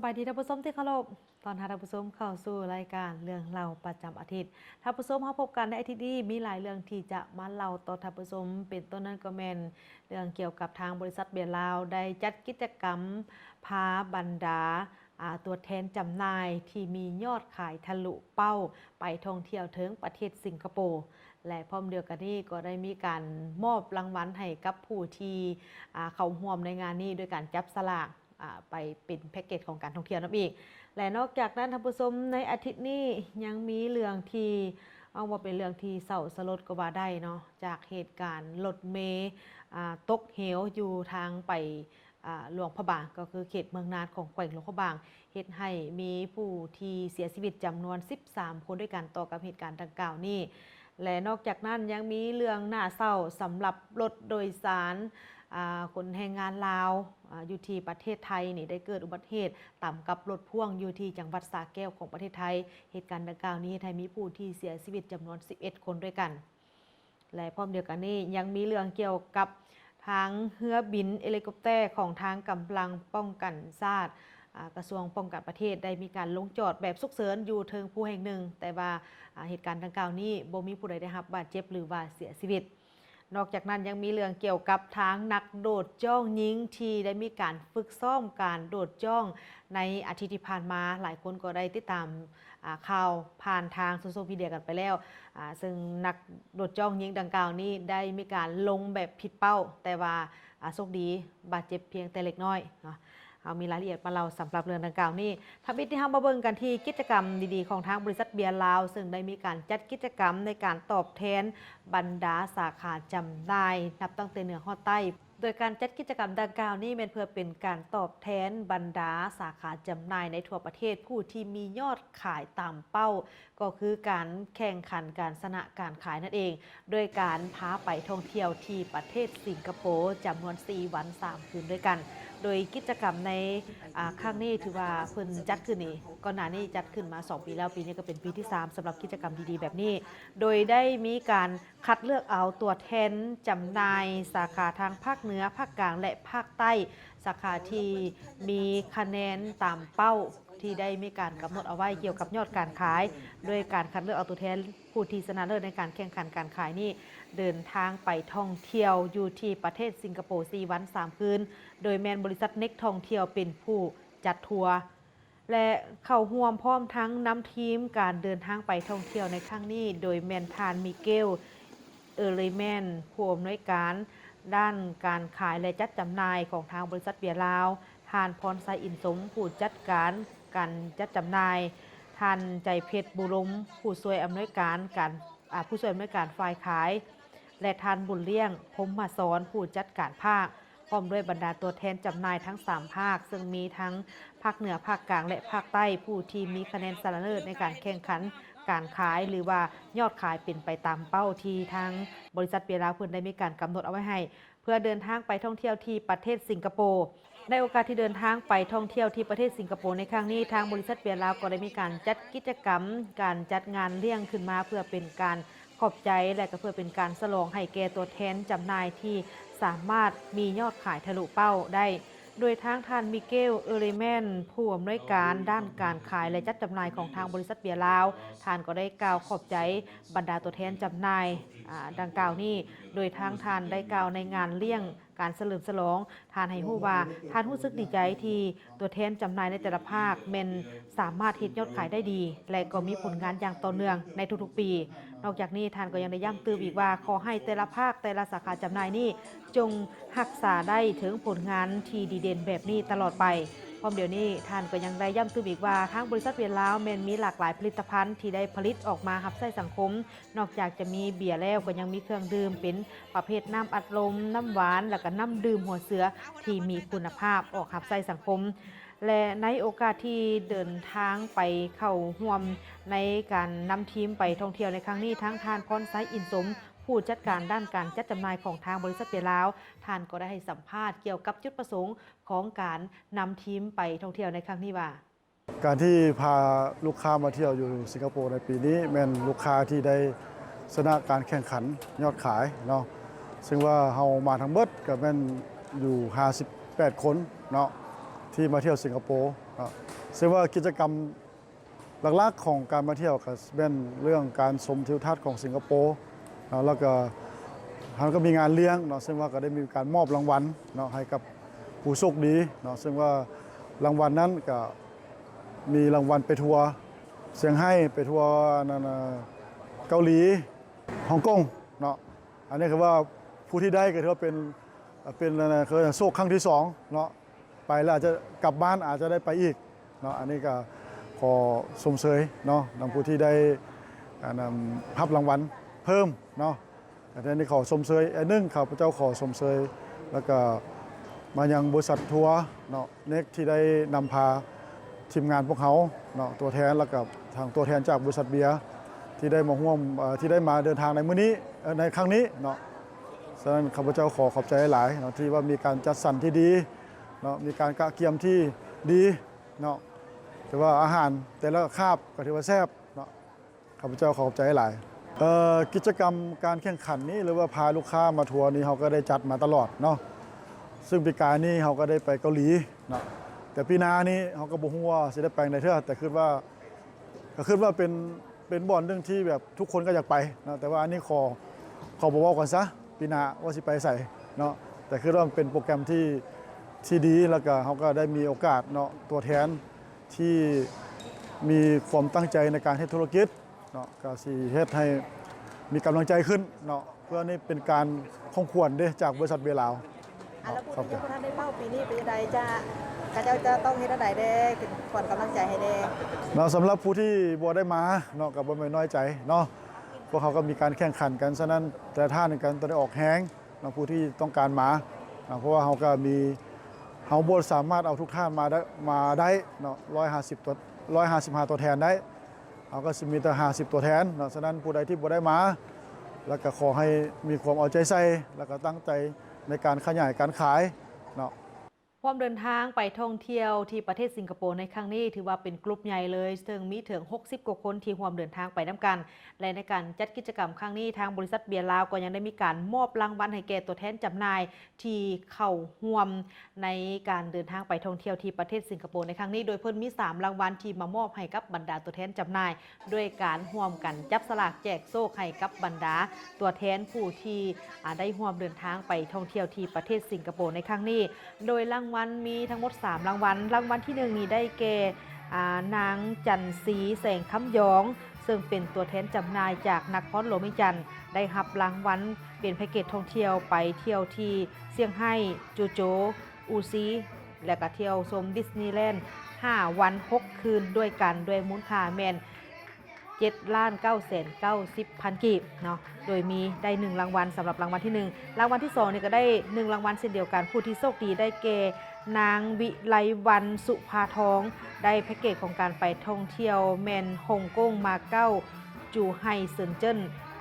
ບາຍດີທ່ານຜູ້ຊົມທີ່ເຄົາລົບ, ຕ້ອນຮັບທ່ານຜູ້ຊົມເຂົ້າສູ່ລາຍການເລື່ອງເລົ່າປະຈຳອາທິດ. ທ່ານຜູ້ຊົມ, ເຮົາພົບກັນໃນອາທິດນີ້ ມີຫຼາຍເລື່ອງທີ່ຈະມາເລົ່າຕໍ່ທ່ານຜູ້ຊົມ, ເປັນຕົ້ນນັ້ນກໍແມ່ນເລື່ອງກ່ຽວກັບທາງບໍລິສັດເບຍລາວ ໄດ້ຈັດກິດຈະກຳພາບັນດາ ອາ ຕົວແທນຈຳໜ່າຍທີ່ມີຍອດຂາຍທະລຸເປົ້າ ໄປທ່ອງທ່ຽວເຖິງປະເທດສິງກະໂປ ແລະ ພ້ອມດຽວກັນນີ້ກໍໄດ້ມີການມອບລາງວັນໃຫ້ກັບຜູ້ທີ່ ອາ ເຂົ້າຮ່ວມໃນງານນີ້ ໂດຍການຈັບສະຫຼາກ ອາ ໄປເປັນແພັກເກດຂອງການທ່ອງທ່ຽວນຳອີກ. ແລະ ນອກຈາກນັ້ນ ທ່ານຜູ້ຊົມ, ໃນອາທິດນີ້ຍັງມີເລື່ອງທີ່ ເອົາ ວ່າເປັນເລື່ອງທີ່ເສົ້າສະຫຼົດກໍວ່າໄດ້ເນາະ, ຈາກເຫດການລົດເມ ອາ ຕົກເຫວຢູ່ທາງໄປ ອາ ຫຼວງພະບາງ ກໍຄືເຂດເມືອງນານຂອງແຂວງຫຼວງພະບາງ ເຮັດໃຫ້ມີຜູ້ທີ່ເສຍຊີວິດຈຳນວນສິບສາມຄົນດ້ວຍກັນຕໍ່ກັບເຫດການດັ່ງກ່າວນີ້. ແລະ ນອກຈາກນັ້ນຍັງມີເລື່ອງໜ້າເສົ້າສຳລັບລົດໂດຍສານ ອາ ຂົນແຮງງານລາວ ອາ ຢູ່ທີ່ປະເທດໄທນີ້ ໄດ້ເກີດອຸບັດເຫດຕຳກັບລົດພ່ວງຢູ່ທີ່ຈັງຫວັດສະແກ້ວຂອງປະເທດໄທ. ເຫດການດັ່ງກ່າວນີ້ເຮັດໃຫ້ມີຜູ້ທີ່ເສຍຊີວິດຈຳນວນສິບເອັດຄົນດ້ວຍກັນ. ແລະ ພ້ອມດຽວກັນນີ້ຍັງມີເລື່ອງກ່ຽວກັບທາງເຮືອບິນເອລິຄົບເຕີຂອງທາງກຳລັງປ້ອງກັນຊາດ ອາ ກະຊວງປ້ອງກັນປະເທດ ໄດ້ມີການລົງຈອດແບບສຸກເສີນຢູ່ເທິງພູແຫ່ງໜຶ່ງ, ແຕ່ວ່າ ອາ ເຫດການດັ່ງກ່າວນີ້ບໍ່ມີຜູ້ໃດໄດ້ຮັບບາດເຈັບ ຫຼືວ່າເສຍຊີວິດ. ນອກຈາກນັ້ນຍັງມີເລື່ອງກ່ຽວກັບທາງນັກໂດດຈ້ອງຍິງທີ່ໄດ້ມີການຝຶກຊ້ອມການໂດດຈ້ອງໃນອາທິດທີ່ຜ່ານມາ. ຫຼາຍຄົນກໍໄດ້ຕິດຕາມ ອາ ຂ່າວຜ່ານທາງໂຊຊຽວມີເດຍກັນໄປແລ້ວ ອາ ເຊິ່ງນັກໂດດຈ້ອງຍິງດັ່ງກ່າວນີ້ໄດ້ມີການລົງແບບຜິດເປົ້າ, ແຕ່ວ່າ ອາ ໂຊກດີບາດເຈັບພຽງແຕ່ເລັກນ້ອຍເນາະ. ເຮົາມີລາຍລະອຽດມາເລົ່າສຳລັບເລື່ອງດັ່ງກ່າວນີ້. ທຳອິດນີ້ເຮົາມາເບິ່ງກັນທີ່ກິດຈະກຳດີໆຂອງທາງບໍລິສັດເບຍລາວ ເຊິ່ງໄດ້ມີການຈັດກິດຈະກຳໃນການຕອບແທນບັນດາສາຂາຈຳໜ່າຍ ນັບຕັ້ງແຕ່ເໜືອຮອດໃຕ້. ໂດຍການຈັດກິດຈະກຳດັ່ງກ່າວນີ້ແມ່ນເພື່ອເປັນການຕອບແທນບັນດາສາຂາຈຳໜ່າຍໃນທົ່ວປະເທດ ຜູ້ທີ່ມີຍອດຂາຍຕາມເປົ້າ ກໍຄືການແຂ່ງຂັນການຊະນະການຂາຍນັ້ນເອງ, ໂດຍການພາໄປທ່ອງທ່ຽວທີ່ປະເທດສິງກະໂປຈຳນວນສີ່ວັນສາມຄືນດ້ວຍກັນ. ໂດຍກິດຈະກຳໃນ ອາ ຄັ້ງນີ້ຖືວ່າເພິ່ນຈັດຂຶ້ນນີ້ ກ່ອນໜ້ານີ້ຈັດຂຶ້ນມາສອງປີແລ້ວ, ປີນີ້ກໍເປັນປີທີສາມສຳລັບກິດຈະກຳດີໆແບບນີ້, ໂດຍໄດ້ມີການ ຄັດເລືອກເອົາຕົວແທນຈຳໜ່າຍສາຂາທາງພາກເໜືອ, ພາກກາງ ແລະ ພາກໃຕ້, ສາຂາທີ່ມີຄະແນນຕາມເປົ້າທີ່ໄດ້ມີການກຳນົດເອົາໄວ້ກ່ຽວກັບຍອດການຂາຍ, ໂດຍການຄັດເລືອກເອົາຕົວແທນຜູ້ທີ່ຊະນະເລີດໃນການແຂ່ງຂັນການຂາຍນີ້ ເດີນທາງໄປທ່ອງທ່ຽວຢູ່ທີ່ປະເທດສິງກະໂປສີ່ວັນສາມຄືນ, ໂດຍແມ່ນບໍລິສັດເນັກທ່ອງທ່ຽວເປັນຜູ້ຈັດທົວ ແລະ ເຂົ້າຮ່ວມພ້ອມທັງນຳທີມການເດີນທາງໄປທ່ອງທ່ຽວໃນຄັ້ງນີ້ ໂດຍແມ່ນທ່ານ ມິເກວ ເອີເລແມນ ຜູ້ອຳນວຍການດ້ານການຂາຍ ແລະ ຈັດຈຳໜ່າຍຂອງທາງບໍລິສັດເບຍລາວ, ທ່ານ ພອນໄຊ ອິນສົມ ຜູ້ຈັດການການຈັດຈຳໜ່າຍ, ທ່ານ ໃຈເພັດ ບູລົມ ຜູ້ຊ່ວຍອຳນວຍການການ ອາ ຜູ້ຊ່ວຍອຳນວຍການຝ່າຍຂາຍ ແລະ ທ່ານ ບຸນລ້ຽງ ພົມມະສອນ ຜູ້ຈັດການພາກ ພ້ອມດ້ວຍບັນດາຕົວແທນຈຳໜ່າຍທັງສາມພາກ ເຊິ່ງມີທັງພາກເໜືອ, ພາກກາງ ແລະ ພາກໃຕ້ ຜູ້ທີ່ມີຄະແນນຊະນະເລີດໃນການແຂ່ງຂັນການຂາຍ ຫຼືວ່າຍອດຂາຍເປັນໄປຕາມເປົ້າທີ່ທາງບໍລິສັດເບຍລາວເພິ່ນໄດ້ມີການກຳນົດເອົາໄວ້ໃຫ້ ເພື່ອເດີນທາງໄປທ່ອງທ່ຽວທີ່ປະເທດສິງກະໂປ. ໃນໂອກາດທີ່ເດີນທາງໄປທ່ອງທ່ຽວທີ່ປະເທດສິງກະໂປໃນຄັ້ງນີ້, ທາງບໍລິສັດເບຍລາວກໍໄດ້ມີການຈັດກິດຈະກຳ ການຈັດງານລ້ຽງຂຶ້ນມາ ເພື່ອເປັນການ ຂອບໃຈ ແລະ ກໍເພື່ອເປັນການສະຫຼອງໃຫ້ແກ່ຕົວແທນຈຳໜ່າຍທີ່ສາມາດມີຍອດຂາຍທະລຸເປົ້າໄດ້, ໂດຍທາງທ່ານ ມິເກວ ເອີເລແມນ ຜູ້ອຳນວຍການດ້ານການຂາຍ ແລະ ຈັດຈຳໜ່າຍຂອງທາງບໍລິສັດເບຍລາວ, ທ່ານກໍໄດ້ກ່າວຂອບໃຈບັນດາຕົວແທນຈຳໜ່າຍ ອາ ດັ່ງກ່າວນີ້, ໂດຍທາງທ່ານໄດ້ກ່າວໃນງານລ້ຽງ ການສະເຫຼີມສະຫຼອງ, ທ່ານໃຫ້ຮູ້ວ່າທ່ານຮູ້ສຶກດີໃຈທີ່ຕົວແທນຈຳໜ່າຍໃນແຕ່ລະພາກແມ່ນສາມາດເຮັດຍອດຂາຍໄດ້ດີ ແລະ ກໍມີຜົນງານຢ່າງຕໍ່ເນື່ອງໃນທຸກໆປີ. ນອກຈາກນີ້ທ່ານກໍຍັງໄດ້ຢ້ຳຕື່ມອີກວ່າ ຂໍໃຫ້ແຕ່ລະພາກ, ແຕ່ລະສາຂາຈຳໜ່າຍນີ້ ຈົ່ງຮັກສາໄດ້ເຖິງຜົນງານທີ່ດີເດັ່ນແບບນີ້ຕະຫຼອດໄປ. ພ້ອມດຽວນີ້ທ່ານກໍຍັງໄດ້ຢ້ຳຕື່ມອີກວ່າ ທາງບໍລິສັດເບຍລາວແມ່ນມີຫຼາກຫຼາຍຜະລິດຕະພັນທີ່ໄດ້ຜະລິດອອກມາຮັບໃຊ້ສັງຄົມ, ນອກຈາກຈະມີເບຍແລ້ວ ກໍຍັງມີເຄື່ອງດື່ມເປັນປະເພດນ້ຳອັດລົມ, ນ້ຳຫວານ ແລ້ວກໍນ້ຳດື່ມຫົວເສືອທີ່ມີຄຸນນະພາບອອກຮັບໃຊ້ສັງຄົມ ແລະ ໃນໂອກາດທີ່ເດີນທາງໄປເຂົ້າຮ່ວມໃນການນຳທີມໄປທ່ອງທ່ຽວໃນຄັ້ງນີ້, ທັງທ່ານ ພອນໄຊ ອິນສົມ ຜູ້ຈັດການດ້ານການຈັດຈຳໜ່າຍຂອງທາງບໍລິສັດເບຍລາວ, ທ່ານກໍໄດ້ໃຫ້ສຳພາດກ່ຽວກັບຈຸດປະສົງຂອງການນຳທີມໄປທ່ອງທ່ຽວໃນຄັ້ງນີ້ວ່າ ການທີ່ພາລູກຄ້າມາທ່ຽວຢູ່ສິງກະໂປໃນປີນີ້ ແມ່ນລູກຄ້າທີ່ໄດ້ຊະນະການແຂ່ງຂັນຍອດຂາຍເນາະ, ເຊິ່ງວ່າເຮົາມາທັງເບິດກໍແມ່ນຢູ່ຫ້າສິບແປດຄົນເນາະ, ທີ່ ທີ່ມາທ່ຽວສິງກະໂປເນາະ ເຊິ່ງວ່າກິດຈະກຳຫຼັກໆຂອງການມາທ່ຽວກໍແມ່ນເລື່ອງການຊົມທິວທັດຂອງສິງກະໂປເນາະ ແລ້ວກໍເຮົາກໍມີງານລ້ຽງເນາະ ເຊິ່ງວ່າກໍໄດ້ມີການມອບລາງວັນເນາະ ໃຫ້ກັບຜູ້ໂຊກດີເນາະ ເຊິ່ງວ່າລາງວັນນັ້ນກໍມີລາງວັນໄປທົ່ວຊຽງໄຮ້ ໄປທົ່ວອັນນັ້ນ ເກົາຫຼີ ຮົງກົງເນາະ. ອັນນີ້ຄືວ່າຜູ້ທີ່ໄດ້ກໍຖືວ່າເປັນ ເປັນ ເອີ້ນ ໂຊກຄັ້ງທີສອງເນາະ ໄປແລ້ວອາດຈະກັບບ້ານອາດຈະໄດ້ໄປອີກເນາະ. ອັນນີ້ກໍຂໍຊົມເຊີຍເນາະ ນຳຜູ້ທີ່ໄດ້ ອັນນັ້ນ ຮັບລາງວັນເພີ່ມເນາະ. ອັນນີ້ຂໍຊົມເຊີຍ ອັນໜຶ່ງ ຂ້າພະເຈົ້າຂໍຊົມເຊີຍ ແລ້ວກໍມາຍັງບໍລິສັດທົວເນາະ ເນັກ ທີ່ໄດ້ນຳພາທີມງານພວກເຮົາເນາະ ຕົວແທນ ແລ້ວກໍທາງຕົວແທນຈາກບໍລິສັດເບຍ ທີ່ໄດ້ມາຮ່ວມ ເອີ ທີ່ໄດ້ມາເດີນທາງໃນມື້ນີ້ ເອີ ໃນຄັ້ງນີ້ເນາະ. ສະນັ້ນ ຂ້າພະເຈົ້າຂໍຂອບໃຈຫຼາຍເນາະ ທີ່ວ່າມີການຈັດສັນທີ່ດີເນາະ ມີການກະກຽມທີ່ດີເນາະ ຖືວ່າອາຫານແຕ່ລະຄາບກໍຖືວ່າແຊບເນາະ. ຂ້າພະເຈົ້າຂໍຂອບໃຈຫຼາຍ. ເອີ ກິດຈະກຳການແຂ່ງຂັນນີ້ ຫຼືວ່າພາລູກຄ້າມາທົວນີ້ ເຮົາກໍໄດ້ຈັດມາຕະຫຼອດເນາະ ເຊິ່ງປີກາຍນີ້ເຮົາກໍໄດ້ໄປເກົາຫຼີເນາະ ແຕ່ປີໜ້ານີ້ເຮົາກໍບໍ່ຮູ້ວ່າຊິໄດ້ໄປໃດເທື່ອ ແຕ່ຄິດວ່າ ກໍຄິດວ່າເປັນ ເປັນບ່ອນໜຶ່ງທີ່ແບບທຸກຄົນກໍຢາກໄປເນາະ ແຕ່ວ່າອັນນີ້ຂໍ ຂໍບໍ່ເວົ້າກ່ອນຊະ ປີໜ້າວ່າຊິໄປໃສເນາະ. ແຕ່ຄິດວ່າມັນເປັນໂປຣແກຣມທີ່ ທີ່ດີ ແລ້ວກໍເຮົາກໍໄດ້ມີໂອກາດເນາະ ຕົວແທນທີ່ມີຄວາມຕັ້ງໃຈໃນການເຮັດທຸລະກິດເນາະ ກໍຊິເຮັດໃຫ້ມີກຳລັງໃຈຂຶ້ນເນາະ. ເພື່ອນີ້ເປັນການຂອງຂວັນເດ້ ຈາກບໍລິສັດເບຍລາວ. ອັນລະຜູ້ທີ່ຍັງບໍ່ທັນໄດ້ເວົ້າ ປີນີ້ເປັນຈັ່ງໃດຈະ ເຂົາເຈົ້າຈະຕ້ອງເຮັດແນວໃດແດ່ ເປັນຂວັນກຳລັງໃຈໃຫ້ແດ່ເນາະ? ສຳລັບຜູ້ທີ່ບໍ່ໄດ້ມາເນາະ ກໍບໍ່ແມ່ນນ້ອຍໃຈເນາະ ພວກເຮົາກໍມີການແຂ່ງຂັນກັນ ສະນັ້ນແຕ່ລະທ່ານກໍຕ້ອງໄດ້ອອກແຮງເນາະ ຜູ້ທີ່ຕ້ອງການມາເນາະ ເພາະວ່າເຮົາກໍມີ ເຮົາບໍ່ສາມາດເອົາທຸກທ່ານມາໄດ້ ມາໄດ້ເນາະ ຮ້ອຍຫ້າສິບຕົວ ຮ້ອຍຫ້າສິບຫ້າຕົວແທນໄດ້ ເຮົາກໍຊິມີແຕ່ຫ້າສິບຕົວແທນເນາະ. ສະນັ້ນຜູ້ໃດທີ່ບໍ່ໄດ້ມາ ແລ້ວກໍຂໍໃຫ້ມີຄວາມເອົາໃຈໃສ່ ແລ້ວກໍຕັ້ງໃຈໃນການຂະຫຍາຍການຂາຍເນາະ. ຮ່ວມເດີນທາງໄປທ່ອງທ່ຽວທີ່ປະເທດສິງກະໂປໃນຄັ້ງນີ້ ຖືວ່າເປັນກຣຸບໃຫຍ່ເລີຍ ເຊິ່ງມີເຖິງຫົກສິບກວ່າຄົນທີ່ຮ່ວມເດີນທາງໄປນຳກັນ ແລະ ໃນການຈັດກິດຈະກຳຄັ້ງນີ້ ທາງບໍລິສັດເບຍລາວກໍຍັງໄດ້ມີການມອບລາງວັນໃຫ້ແກ່ຕົວແທນຈຳໜ່າຍ ທີ່ເຂົ້າຮ່ວມໃນການເດີນທາງໄປທ່ອງທ່ຽວທີ່ປະເທດສິງກະໂປໃນຄັ້ງນີ້ ໂດຍເພິ່ນມີສາມລາງວັນທີ່ມາມອບໃຫ້ກັບບັນດາຕົວແທນຈຳໜ່າຍ ດ້ວຍການຮ່ວມກັນຈັບສະຫຼາກແຈກໂຊກໃຫ້ກັບບັນດາຕົວແທນຜູ້ທີ່ ອາ ໄດ້ຮ່ວມເດີນທາງໄປທ່ອງທ່ຽວທີ່ປະເທດສິງກະໂປໃນຄັ້ງນີ້. ໂດຍລາງວັນມີທັງໝົດສາມລາງວັນ ລາງວັນທີໜຶ່ງນີ້ໄດ້ແກ່ ອາ ນາງ ຈັນສີ ແສງຄຳຢອງ ເຊິ່ງເປັນຕົວແທນຈຳໜ່າຍຈາກນະຄອນຫຼວງວຽງຈັນ ໄດ້ຮັບລາງວັນເປັນແພັກເກດທ່ອງທ່ຽວໄປທ່ຽວທີ່ຊຽງໄຮ້, ຈູໂຈ, ອູຊີ ແລະ ກະທ່ຽວຊົມດິສນີແລນຫ້າວັນຫົກຄືນດ້ວຍກັນ ດ້ວຍມູນຄ່າແມ່ນເຈັດລ້ານເກົ້າແສນເກົ້າສິບພັນກີບເນາະ ໂດຍມີໄດ້ໜຶ່ງລາງວັນ ສຳລັບລາງວັນທີໜຶ່ງ. ລາງວັນທີສອງນີ້ກະໄດ້ໜຶ່ງລາງວັນເຊັ່ນດຽວກັນ ຜູ້ທີ່ໂຊກດີໄດ້ແກ່ ນາງ ວິໄລວັນ ສຸພາທອງ ໄດ້ແພັກເກດຂອງການໄປທ່ອງທ່ຽວແມ່ນຮົງກົງ, ມາເກົ້າ, ຈູໄຫ່, ເຊິນເຈິນ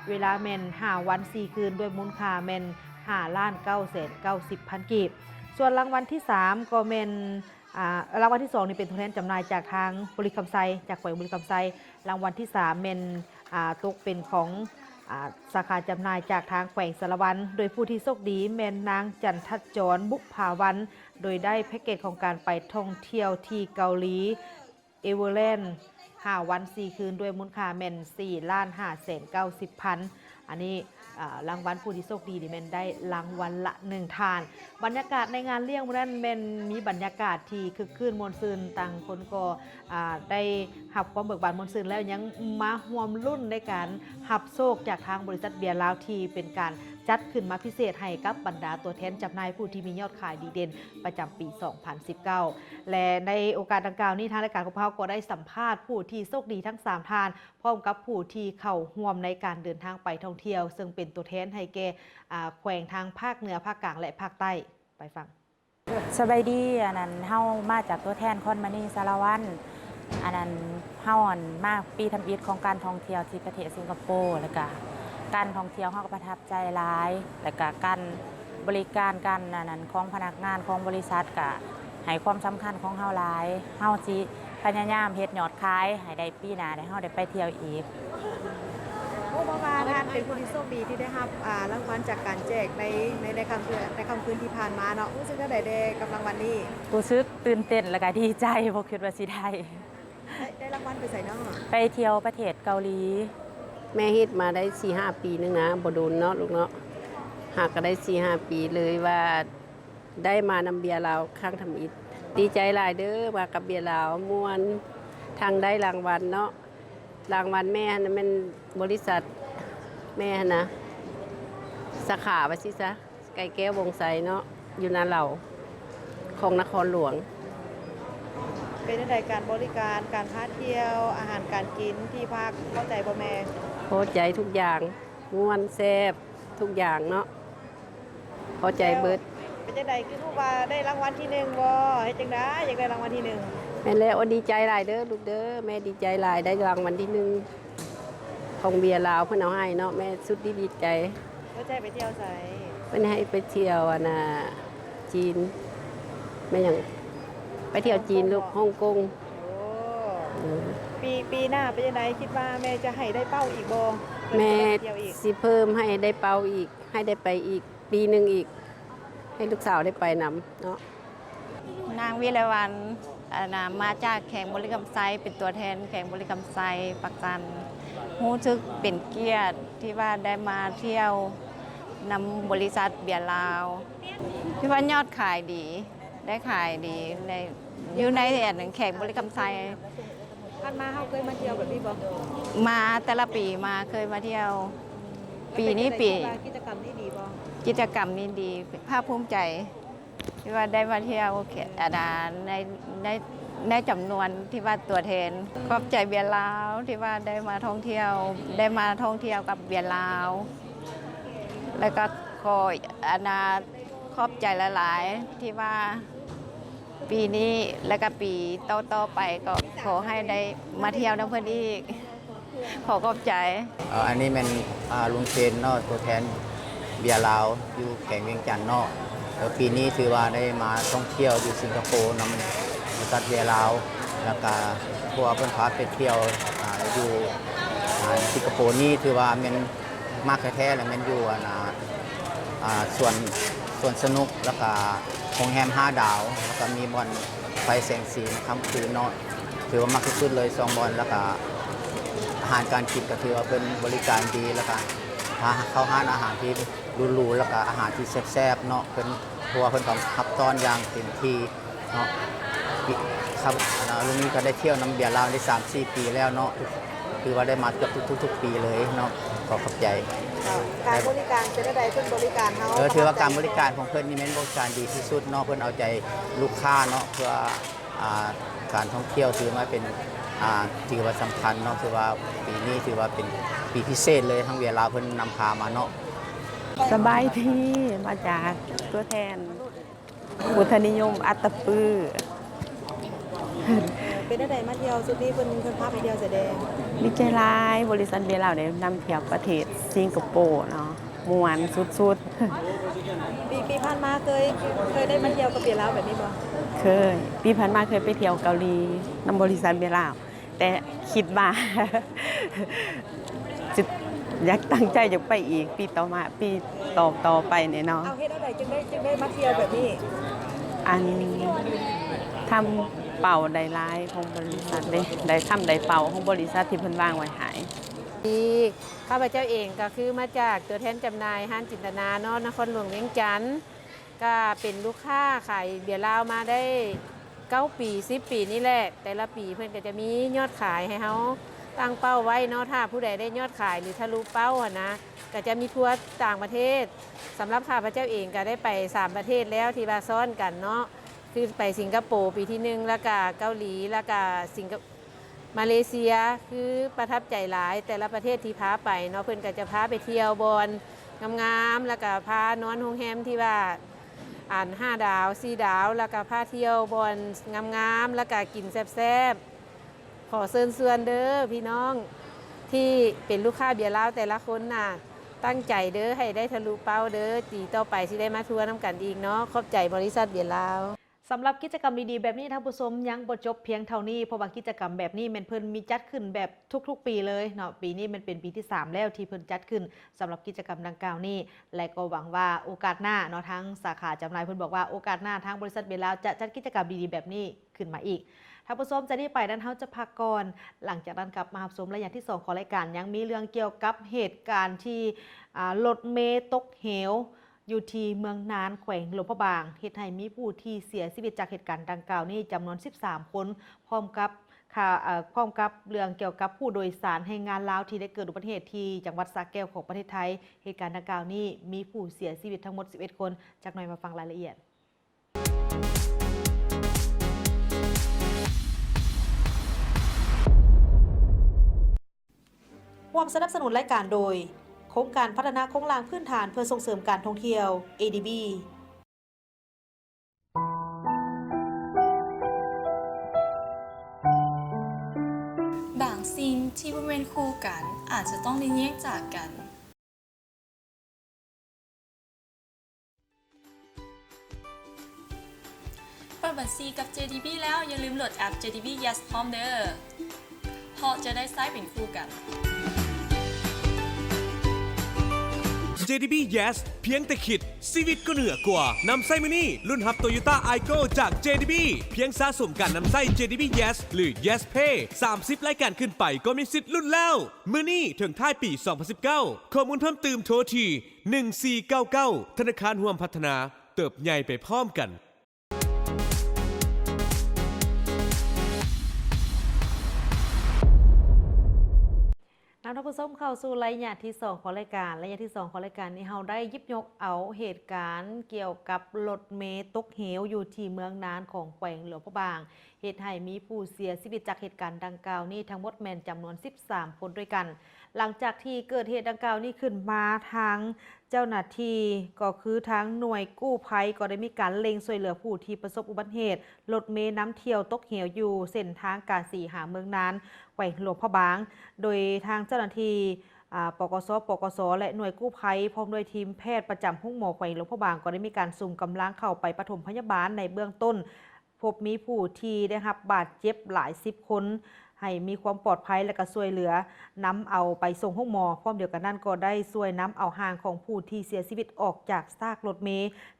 ເວລາແມ່ນຫ້າວັນສີ່ຄືນ ດ້ວຍມູນຄ່າແມ່ນຫ້າລ້ານເກົ້າແສນເກົ້າສິບພັນກີບ. ສ່ວນລາງວັນທີສາມກໍແມ່ນ ອາ ລາງວັນທີສອງນີ້ເປັນຕົວແທນຈຳໜ່າຍຈາກທາງບໍລິຄຳໄຊ ຈາກແຂວງບໍລິຄຳໄຊ. ລາງວັນທີສາມແມ່ນ ອາ ຕົກເປັນຂອງ ອາ ສາຂາຈຳໜ່າຍຈາກທາງແຂວງສາລະວັນ ໂດຍຜູ້ທີ່ໂຊກດີແມ່ນນາງ ຈັນທັດຈອນ ບຸບຜາວັນ ໂດຍໄດ້ແພັກເກດຂອງການໄປທ່ອງທ່ຽວທີ່ເກົາຫຼີ ເອເວີແລນ ຫ້າວັນສີ່ຄືນ ດ້ວຍມູນຄ່າແມ່ນສີ່ລ້ານຫ້າແສນເກົ້າສິບພັນ. ອັນນີ້ ອາ ລາງວັນຜູ້ທີ່ໂຊກດີນີ້ແມ່ນໄດ້ລາງວັນລະໜຶ່ງທ່ານ. ບັນຍາກາດໃນງານລ້ຽງມື້ນັ້ນແມ່ນມີບັນຍາກາດທີ່ຄຶກຄື້ນມ່ວນຊື່ນ, ຕ່າງຄົນກໍ ອາ ໄດ້ຮັບຄວາມເບີກບານມ່ວນຊື່ນ ແລ້ວຍັງມາຮ່ວມລຸ້ນໃນການຮັບໂຊກຈາກທາງບໍລິສັດເບຍລາວ ທີ່ເປັນການຈັດຂຶ້ນມາພິເສດໃຫ້ກັບບັນດາຕົວແທນຈຳໜ່າຍຜູ້ທີ່ມີຍອດຂາຍດີເດັ່ນປະຈຳປີສອງພັນສິບເກົ້າ ແລະ ໃນໂອກາດດັ່ງກ່າວນີ້ ທາງລາຍການຂອງພວກເຮົາກໍໄດ້ສຳພາດຜູ້ທີ່ໂຊກດີທັງສາມທ່ານ ພ້ອມກັບຜູ້ທີ່ເຂົ້າຮ່ວມໃນການເດີນທາງໄປທ່ອງທ່ຽວ ເຊິ່ງເປັນຕົວແທນໃຫ້ແກ່ ອາ ແຂວງທາງພາກເໜືອ, ພາກກາງ ແລະ ພາກໃຕ້. ໄປຟັງ. ສະບາຍດີ, ອັນນັ້ນ ເຮົາມາຈາກຕົວແທນຄອນມະນີສາລະວັນ. ອັນນັ້ນ ເຮົາ ອັນ ມາປີທຳອິດຂອງການທ່ອງທ່ຽວທີ່ປະເທດສິງກະໂປ ແລ້ວກະການທ່ອງທ່ຽວເຮົາກໍປະທັບໃຈຫຼາຍ ແລ້ວກະການບໍລິການ ການ ອັນນັ້ນ ຂອງພະນັກງານຂອງບໍລິສັດກະໃຫ້ຄວາມສຳຄັນຂອງເຮົາຫຼາຍ. ເຮົາຊິພະຍາຍາມເຮັດຍອດຂາຍໃຫ້ໄດ້ ປີໜ້າໄດ້ ເຮົາໄດ້ໄປທ່ຽວອີກ. ເພາະວ່າທ່ານເປັນຜູ້ທີ່ໂຊກດີທີ່ໄດ້ຮັບ ອ່າ ລາງວັນຈາກການແຈກໃນ ໃນ ໃນຄ່ຳຄືນ ໃນຄ່ຳຄືນທີ່ຜ່ານມາເນາະ, ຮູ້ສຶກແນວໃດແດ່ກັບລາງວັນນີ້? ຮູ້ສຶກຕື່ນເຕັ້ນ ແລ້ວກະດີໃຈ, ບໍ່ຄິດວ່າຊິໄດ້. ໄດ້ ໄດ້ລາງວັນໄປໃສເນາະ? ໄປທ່ຽວປະເທດເກົາຫຼີ. ແມ່ເຮັດມາໄດ້ສີ່ຫ້າປີໜຶ່ງນະ, ບໍ່ດົນເນາະລູກເນາະ, ຫາກກໍໄດ້ສີ່ຫ້າປີເລີຍວ່າ ໄດ້ມານຳເບຍລາວຄັ້ງທຳອິດ. ດີໃຈຫຼາຍເດີ້ ມາກັບເບຍລາວ ມ່ວນ ທັງໄດ້ລາງວັນເນາະ. ລາງວັນແມ່ຫັ້ນນະແມ່ນບໍລິສັດແມ່ຫັ້ນນະ ສາຂາວ່າຊີ້ຊະ ໄກ່ແກ້ວວົງໄຊເນາະ ຢູ່ນາເລົາ ຂອງນະຄອນຫຼວງ. ເປັນຈັ່ງໃດການບໍລິການ, ການພາທ່ຽວ, ອາຫານການກິນ, ທີ່ພັກ ພໍໃຈບໍ່ແມ່? ພໍໃຈທຸກຢ່າງ, ມ່ວນ, ແຊບ ທຸກຢ່າງເນາະ. ພໍໃຈເບິດ. ເປັນຈັ່ງໃດ ຄືຮູ້ວ່າໄດ້ລາງວັນທີໜຶ່ງບໍ່? ເຮັດຈັ່ງໃດຢາກໄດ້ລາງວັນທີໜຶ່ງ? ແມ່ນແລ້ວ, ໂອ້ ດີໃຈຫຼາຍເດີ້ລູກເດີ້, ແມ່ດີໃຈຫຼາຍ ໄດ້ລາງວັນທີໜຶ່ງຂອງເບຍລາວ ເພິ່ນເອົາໃຫ້ເນາະ, ແມ່ສຸດດີ ດີໃຈ. ເພິ່ນໃຫ້ໄປທ່ຽວໃສ? ເພິ່ນໃຫ້ໄປທ່ຽວ ອັນນ່າ ຈີນ. ແມ່ນຫຍັງ? ໄປທ່ຽວຈີນລູກ, ຮົງກົງ. ໂອ້ ອືມ. ປີ ປີໜ້າເປັນຈັ່ງໃດ? ຄິດວ່າແມ່ຈະໃຫ້ໄດ້ເປົ້າອີກບໍ່? ແມ່ ເພິ່ນຈະໄດ້ໄປທ່ຽວອີກ? ຊິເພີ່ມໃຫ້ໄດ້ເປົ້າອີກ. ໃຫ້ໄດ້ໄປອີກປີໜຶ່ງອີກ ໃຫ້ລູກສາວໄດ້ໄປນຳເນາະ. ນາງວິໄລວັນ ອັນນ່າ ມາຈາກແຂວງບໍລິຄຳໄຊ, ເປັນຕົວແທນແຂວງບໍລິຄຳໄຊ ປາກຊັນ. ຮູ້ສຶກເປັນກຽດທີ່ວ່າໄດ້ມາທ່ຽວນຳບໍລິສັດເບຍລາວ ທີ່ວ່າຍອດຂາຍດີ. ໄດ້ຂາຍດີໃນ ຢູ່ໃນອັນແຂວງບໍລິຄຳໄຊ. ຜ່ານມາເຮົາເຄີຍມາທ່ຽວແບບນີ້ບໍ່? ມາແຕ່ລະປີມາເຄີຍມາທ່ຽວ. ປີນີ້ປີ ເປັນຈັ່ງໃດ ຄິດວ່າກິດຈະກຳນີ້ດີບໍ່? ກິດຈະກຳນີ້ດີ ພາກພູມໃຈທີ່ວ່າໄດ້ມາທ່ຽວ ອັນນ່າ ໃນ ໃນ ໃນຈຳນວນທີ່ວ່າຕົວແທນ. ຂອບໃຈເບຍລາວທີ່ວ່າໄດ້ມາທ່ອງທ່ຽວ ໄດ້ມາທ່ອງທ່ຽວກັບເບຍລາວ ແລ້ວກໍຂໍ ອັນນ່າ ຂອບໃຈຫຼາຍໆ ທີ່ວ່າ ປີນີ້ ແລະກະປີຕໍ່ໆໄປ ກໍຂໍໃຫ້ໄດ້ມາທ່ຽວນຳເພິ່ນອີກ. ຂໍຂອບໃຈ. ເອີ ອັນນີ້ແມ່ນ ອາ ລຸງເຊນເນາະ ຕົວແທນເບຍລາວຢູ່ແຂວງວຽງຈັນເນາະ. ເອີ ປີນີ້ຖືວ່າໄດ້ມາທ່ອງທ່ຽວຢູ່ສິງກະໂປນຳບໍລິສັດເບຍລາວ ແລ້ວກະເພາະວ່າເພິ່ນພາໄປທ່ຽວ ອາ ຢູ່ ອາ ສິງກະໂປນີ້ ຖືວ່າແມ່ນ ມັກແທ້ໆ ແລ້ວແມ່ນຢູ່ ອັນນ່າ ອາ ສວນ ສວນສະໜຸກ ແລ້ວກະໂຮງແຮມຫ້າດາວ ແລ້ວກະມີບ່ອນໄຟແສງສີໃນຄ່ຳຄືນເນາະ ຖືວ່າມັກທີ່ສຸດເລີຍສອງບ່ອນ. ແລ້ວກະອາຫານການກິນກະຖືວ່າເພິ່ນບໍລິການດີ ແລ້ວກະພາເຂົ້າຮ້ານອາຫານທີ່ຫຼູໆ ແລ້ວກະອາຫານທີ່ແຊບໆເນາະ ເພິ່ນ ເພາະວ່າເພິ່ນກໍຮັບຕ້ອນຢ່າງເຕັມທີ່ເນາະ. ຄັບ ອາ ລຸງນີ້ກໍໄດ້ທ່ຽວນຳເບຍລາວໄດ້ສາມສີ່ປີແລ້ວເນາະ ຖືວ່າໄດ້ມາເກືອບທຸກໆປີເລີຍເນາະ. ຂໍຂອບໃຈ. ເຈົ້າ ການບໍລິການເປັນແນວໃດ? ເພິ່ນບໍລິການເຮົາ ເອີ ຖືວ່າການບໍລິການຂອງເພິ່ນນີ້ແມ່ນບໍລິການດີທີ່ສຸດເນາະ ເພິ່ນເອົາໃຈລູກຄ້າເນາະ ເພື່ອ ອາ ການທ່ອງທ່ຽວ ຖືວ່າເປັນ ອາ ຖືວ່າສຳຄັນເນາະ ຖືວ່າປີນີ້ຖືວ່າເປັນປີພິເສດເລີຍ ທາງເບຍລາວເພິ່ນນຳພາມາເນາະ. ສະບາຍດີ ມາຈາກຕົວແທນ ພຸດທະນິຍົມອັດຕະປື. ເປັນແນວໃດມາທ່ຽວຊຸດນີ້ ເພິ່ນ ເພິ່ນພາໄປທ່ຽວໃສແດ່? ດີໃຈຫຼາຍ ບໍລິສັດເບຍລາວໄດ້ນຳທ່ຽວປະເທດສິງກະໂປເນາະ ມ່ວນສຸດໆ. ປີ ປີຜ່ານມາເຄີຍ ເຄີຍໄດ້ມາທ່ຽວກັບເບຍລາວແບບນີ້ບໍ່? ເຄີຍ. ປີຜ່ານມາເຄີຍໄປທ່ຽວເກົາຫຼີນຳບໍລິສັດເບຍລາວ. ແຕ່ຄິດວ່າ ຈະ ຢາກຕັ້ງໃຈຢາກໄປອີກປີຕໍ່ມາ ປີຕໍ່ ຕໍ່ໄປນີ້ເນາະ. ເອົາ ເຮັດແນວໃດຈຶ່ງໄດ້ ຈຶ່ງໄດ້ມາທ່ຽວແບບນີ້? ອັນ ທຳເປົ້າໄດ້ຫຼາຍຂອງບໍລິສັດເດ້ ໄດ້ທຳໄດ້ເປົ້າຂອງບໍລິສັດທີ່ເພິ່ນວາງໄວ້ໃຫ້. ດີ ຂ້າພະເຈົ້າເອງກໍຄືມາຈາກຕົວແທນຈຳໜ່າຍຮ້ານຈິນຕະນາເນາະ ນະຄອນຫຼວງວຽງຈັນ. ກະເປັນລູກຄ້າຂາຍເບຍລາວມາໄດ້ເກົ້າປີ ສິບປີນີ້ແຫຼະ. ແຕ່ລະປີເພິ່ນກະຈະມີຍອດຂາຍໃຫ້ເຮົາຕັ້ງເປົ້າໄວ້ເນາະ. ຖ້າຜູ້ໃດໄດ້ຍອດຂາຍ ຫຼື ທະລຸເປົ້າຫັ້ນນະ ກະຈະມີທົວຕ່າງປະເທດ. ສຳລັບຂ້າພະເຈົ້າເອງກະໄດ້ໄປສາມປະເທດແລ້ວທີ່ວ່າຊ້ອນກັນເນາະ ຄືໄປສິງກະໂປປີທີໜຶ່ງ ລະກະເກົາຫຼີ ລະກະສິງກະ ມາເລເຊຍ ຄືປະທັບໃຈຫຼາຍ ແຕ່ລະປະເທດທີ່ພາໄປເນາະ ເພິ່ນກະຈະພາໄປທ່ຽວບ່ອນງາມໆ ລະກະພານອນໂຮງແຮມທີ່ວ່າ ອັນ ຫ້າດາວ ສີ່ດາວ ລະກະພາທ່ຽວບ່ອນງາມໆ ລະກະກິນແຊບໆ. ຂໍເຊີນຊວນເດີພີ່ນ້ອງທີ່ເປັນລູກຄ້າເບຍລາວແຕ່ລະຄົນນະ ຕັ້ງໃຈເດີ ໃຫ້ໄດ້ທະລຸເປົ້າເດີ ປີຕໍ່ໄປຊິໄດ້ມາທົວນຳກັນອີກເນາະ. ຂອບໃຈບໍລິສັດເບຍລາວ. ສຳລັບກິດຈະກຳດີໆແບບນີ້ ທ່ານຜູ້ຊົມ ຍັງບໍ່ຈົບພຽງເທົ່ານີ້, ເພາະວ່າກິດຈະກຳແບບນີ້ແມ່ນເພິ່ນມີຈັດຂຶ້ນແບບທຸກໆປີເລີຍເນາະ. ປີນີ້ແມ່ນເປັນປີທີສາມແລ້ວທີ່ເພິ່ນຈັດຂຶ້ນສຳລັບກິດຈະກຳດັ່ງກ່າວນີ້ ແລະ ກໍຫວັງວ່າໂອກາດໜ້າເນາະ ທາງສາຂາຈຳໜ່າຍເພິ່ນບອກວ່າໂອກາດໜ້າທາງບໍລິສັດເບລາວຈະຈັດກິດຈະກຳດີໆແບບນີ້ ຂຶ້ນມາອີກ. ທ່ານຜູ້ຊົມ, ຈາກນີ້ໄປນັ້ນເຮົາຈະພັກກ່ອນ, ຫຼັງຈາກນັ້ນກັບມາຮັບຊົມໄລຍະທີສອງຂອງລາຍການ. ຍັງມີເລື່ອງກ່ຽວກັບເຫດການທີ່ ອາ ລົດເມຕົກເຫວຢູ່ທີ່ເມືອງນານ ແຂວງຫຼວງພະບາງ, ເຮັດໃຫ້ມີຜູ້ທີ່ເສຍຊີວິດຈາກເຫດການດັ່ງກ່າວນີ້ຈຳນວນສິບສາມຄົນ, ພ້ອມກັບ ຄ່າ ເອີ ພ້ອມກັບເລື່ອງກ່ຽວກັບຜູ້ໂດຍສານແຮງງານລາວທີ່ໄດ້ເກີດອຸບັດຕິເຫດທີ່ຈັງຫວັດສະແກ້ວຂອງປະເທດໄທ. ເຫດການດັ່ງກ່າວນີ້ມີຜູ້ເສຍຊີວິດທັງໝົດສິບເອັດຄົນ. ຈັກໜ່ອຍມາຟັງລາຍລະອຽດ. ຮ່ວມສະໜັບສະໜູນລາຍການໂດຍ ໂຄງການພັດທະນາໂຄງລ່າງພື້ນຖານເພື່ອສົ່ງເສີມການທ່ອງທ່ຽວ ເອດີບີ. ບາງສິ່ງທີ່ບໍ່ແມ່ນຄູ່ກັນ ອາດຈະຕ້ອງໄດ້ແຍກຈາກກັນ. ເປີດບັນຊີກັບ ເຈດີບີ ແລ້ວ ຢ່າລືມໂຫຼດແອັບ ເຈດີບີ Yes ພ້ອມເດີ້ ເພາະຈະໄດ້ໃຊ້ເປັນຄູ່ກັນ. ເຈດີບີ Yes ພຽງແຕ່ຄິດ ຊີວິດກໍເໜືອກວ່າ. ນຳໃຊ້ມື້ນີ້ ລຸ້ນຮັບ Toyota Aygo ຈາກ ເຈດີບີ ພຽງສະສົມການນຳໃຊ້ ເຈດີບີ Yes ຫຼື Yes Pay ສາມສິບລາຍການຂຶ້ນໄປ ກໍມີສິດລຸ້ນແລ້ວ. ມື້ນີ້ເຖິງທ້າຍປີສອງພັນສິບເກົ້າ. ຂໍ້ມູນເພີ່ມຕື່ມໂທທີ່ ໜຶ່ງສີ່ເກົ້າເກົ້າ. ທະນາຄານຮ່ວມພັດທະນາ, ເຕີບໃຫຍ່ໄປພ້ອມກັນ. ນຳທ່ານຜູ້ຊົມເຂົ້າສູ່ໄລຍະທີສອງຂອງລາຍການ. ໄລຍະທີສອງຂອງລາຍການນີ້ ເຮົາໄດ້ຫຍິບຍົກເອົາເຫດການກ່ຽວກັບລົດເມຕົກເຫວຢູ່ທີ່ເມືອງນານຂອງແຂວງຫຼວງພະບາງ, ເຮັດໃຫ້ມີຜູ້ເສຍຊີວິດຈາກເຫດການດັ່ງກ່າວນີ້ທັງໝົດແມ່ນຈຳນວນສິບສາມຄົນດ້ວຍກັນ. ຫຼັງຈາກທີ່ເກີດເຫດດັ່ງກ່າວນີ້ຂຶ້ນມາ, ທາງເຈົ້າໜ້າທີ່ ກໍຄືທາງໜ່ວຍກູ້ໄພ ກໍໄດ້ມີການເລັ່ງຊ່ວຍເຫຼືອຜູ້ທີ່ປະສົບອຸບັດຕິເຫດລົດເມນຳທ່ຽວຕົກເຫວຢູ່ເສັ້ນທາງກາສີຫາເມືອງນານ ແຂວງຫຼວງພະບາງ, ໂດຍທາງເຈົ້າໜ້າທີ່ ອາ ປກສ, ປກສ ແລະ ໜ່ວຍກູ້ໄພ ພ້ອມດ້ວຍທີມແພດປະຈຳໂຮງໝໍແຂວງຫຼວງພະບາງ ກໍໄດ້ມີການສຸມກຳລັງເຂົ້າໄປປະຖົມພະຍາບານໃນເບື້ອງຕົ້ນ. ພົບມີຜູ້ທີ່ໄດ້ຮັບບາດເຈັບຫຼາຍສິບຄົນ ໃຫ້ມີຄວາມປອດໄພ ແລະ ກໍຊ່ວຍເຫຼືອນຳເອົາໄປສົ່ງໂຮງໝໍ. ພ້ອມດຽວກັນນັ້ນ ກໍໄດ້ຊ່ວຍນຳເອົາຮ່າງຂອງຜູ້ທີ່ເສຍຊີວິດອອກຈາກຊາກລົດເມ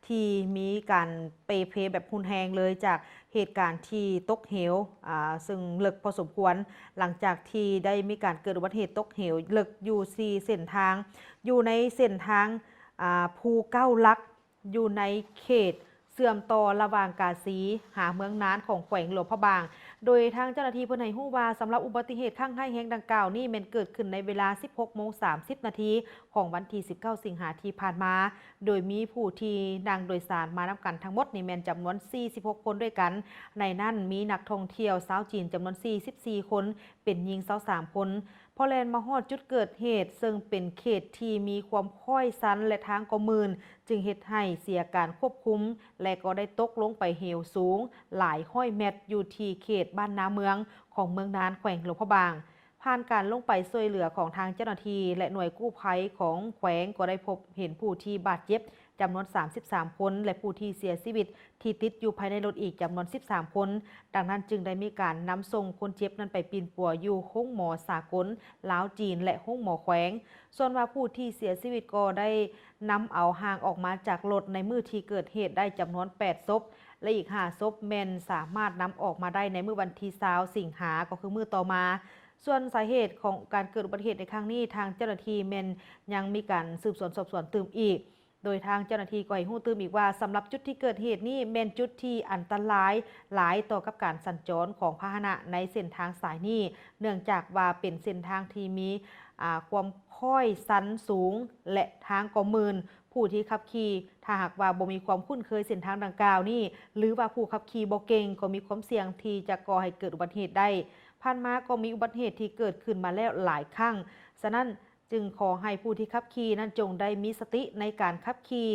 ທີ່ມີການເປ່ເພແບບຮຸນແຮງເລີຍ ຈາກເຫດການທີ່ຕົກເຫວ, ອາ, ເຊິ່ງເລິກພໍສົມຄວນ. ຫຼັງຈາກທີ່ໄດ້ມີການເກີດອຸບັດຕິເຫດຕົກເຫວເລິກຢູ່ສີ່ເສັ້ນທາງ, ຢູ່ໃນເສັ້ນທາງ, ອາ, ພູເກົ້າຫຼັກ, ຢູ່ໃນເຂດເຊື່ອມຕໍ່ລະຫວ່າງກາສີຫາເມືອງນານຂອງແຂວງຫຼວງພະບາງ, ໂດຍທາງເຈົ້າໜ້າທີ່ເພິ່ນໃຫ້ຮູ້ວ່າ ສຳລັບອຸບັດຕິເຫດຄັ້ງຮ້າຍແຮງດັ່ງກ່າວນີ້ ແມ່ນເກີດຂຶ້ນໃນເວລາສິບຫົກໂມງສາມສິບນາທີຂອງວັນທີສິບເກົ້າ ສິງຫາທີ່ຜ່ານມາ, ໂດຍມີຜູ້ທີ່ນັ່ງໂດຍສານມານຳກັນທັງໝົດນີ້ແມ່ນຈຳນວນສີ່ສິບຫົກຄົນດ້ວຍກັນ. ໃນນັ້ນມີນັກທ່ອງທ່ຽວຊາວຈີນຈຳນວນສີ່ສິບສີ່ຄົນ, ເປັນຍິງຊາວສາມຄົນ. ພໍແລ່ນມາຮອດຈຸດເກີດເຫດ, ເຊິ່ງເປັນເຂດທີ່ມີຄວາມຄ້ອຍຊັນ ແລະ ທາງກໍມື່ນ, ຈຶ່ງເຮັດໃຫ້ເສຍການຄວບຄຸມ ແລະ ກໍໄດ້ຕົກລົງໄປເຫວສູງຫຼາຍຮ້ອຍແມັດ ຢູ່ທີ່ເຂດບ້ານນາເມືອງ ຂອງເມືອງນານ ແຂວງຫຼວງພະບາງ. ຜ່ານການລົງໄປຊ່ວຍເຫຼືອຂອງທາງເຈົ້າໜ້າທີ່ ແລະ ໜ່ວຍກູ້ໄພຂອງແຂວງ ກໍໄດ້ພົບເຫັນຜູ້ທີ່ບາດເຈັບຈຳນວນສາມສິບສາມຄົນ ແລະ ຜູ້ທີ່ເສຍຊີວິດ ທີ່ຕິດຢູ່ພາຍໃນລົດອີກຈຳນວນສິບສາມຄົນ. ດັ່ງນັ້ນຈຶ່ງໄດ້ມີການນຳສົ່ງຄົນເຈັບນັ້ນໄປປິ່ນປົວຢູ່ໂຮງໝໍສາກົນ, ລາວ, ຈີນ ແລະ ໂຮງໝໍແຂວງ. ສ່ວນວ່າຜູ້ທີ່ເສຍຊີວິດກໍໄດ້ນຳເອົາຮ່າງອອກມາຈາກລົດໃນມື້ທີ່ເກີດເຫດໄດ້ຈຳນວນແປດສົບ ແລະ ອີກຫ້າສົບແມ່ນສາມາດນຳອອກມາໄດ້ໃນມື້ວັນທີຊາວ ສິງຫາ ກໍຄືມື້ຕໍ່ມາ. ສ່ວນສາເຫດຂອງການເກີດອຸບັດຕິເຫດໃນຄັ້ງນີ້, ທາງເຈົ້າໜ້າທີ່ແມ່ນຍັງມີການສືບສວນສອບສວນຕື່ມອີກ. ໂດຍທາງເຈົ້າໜ້າທີ່ກໍໃຫ້ຮູ້ຕື່ມອີກວ່າ ສຳລັບຈຸດທີ່ເກີດເຫດນີ້ແມ່ນຈຸດທີ່ອັນຕະລາຍຫຼາຍຕໍ່ກັບການສັນຈອນຂອງພາຫະນະໃນເສັ້ນທາງສາຍນີ້, ເນື່ອງຈາກວ່າເປັນເສັ້ນທາງທີ່ມີ, ອາ, ຄວາມຄ້ອຍຊັນສູງ ແລະ ທາງກໍມື່ນ. ຜູ້ທີ່ຂັບຂີ່ ຖ້າຫາກວ່າບໍ່ມີຄວາມຄຸ້ນເຄີຍເສັ້ນທາງດັ່ງກ່າວນີ້ ຫຼືວ່າຜູ້ຂັບຂີ່ບໍ່ເກັ່ງ ກໍມີຄວາມສ່ຽງທີ່ຈະກໍ່ໃຫ້ເກີດອຸບັດຕິເຫດໄດ້. ຜ່ານມາກໍມີອຸບັດຕິເຫດທີ່ເກີດຂຶ້ນມາແລ້ວຫຼາຍຄັ້ງ, ສະນັ້ນ ຈຶ່ງຂໍໃຫ້ຜູ້ທີ່ຂັບຂີ່ນັ້ນຈົ່ງໄດ້ມີສະຕິໃນການຂັບຂີ່,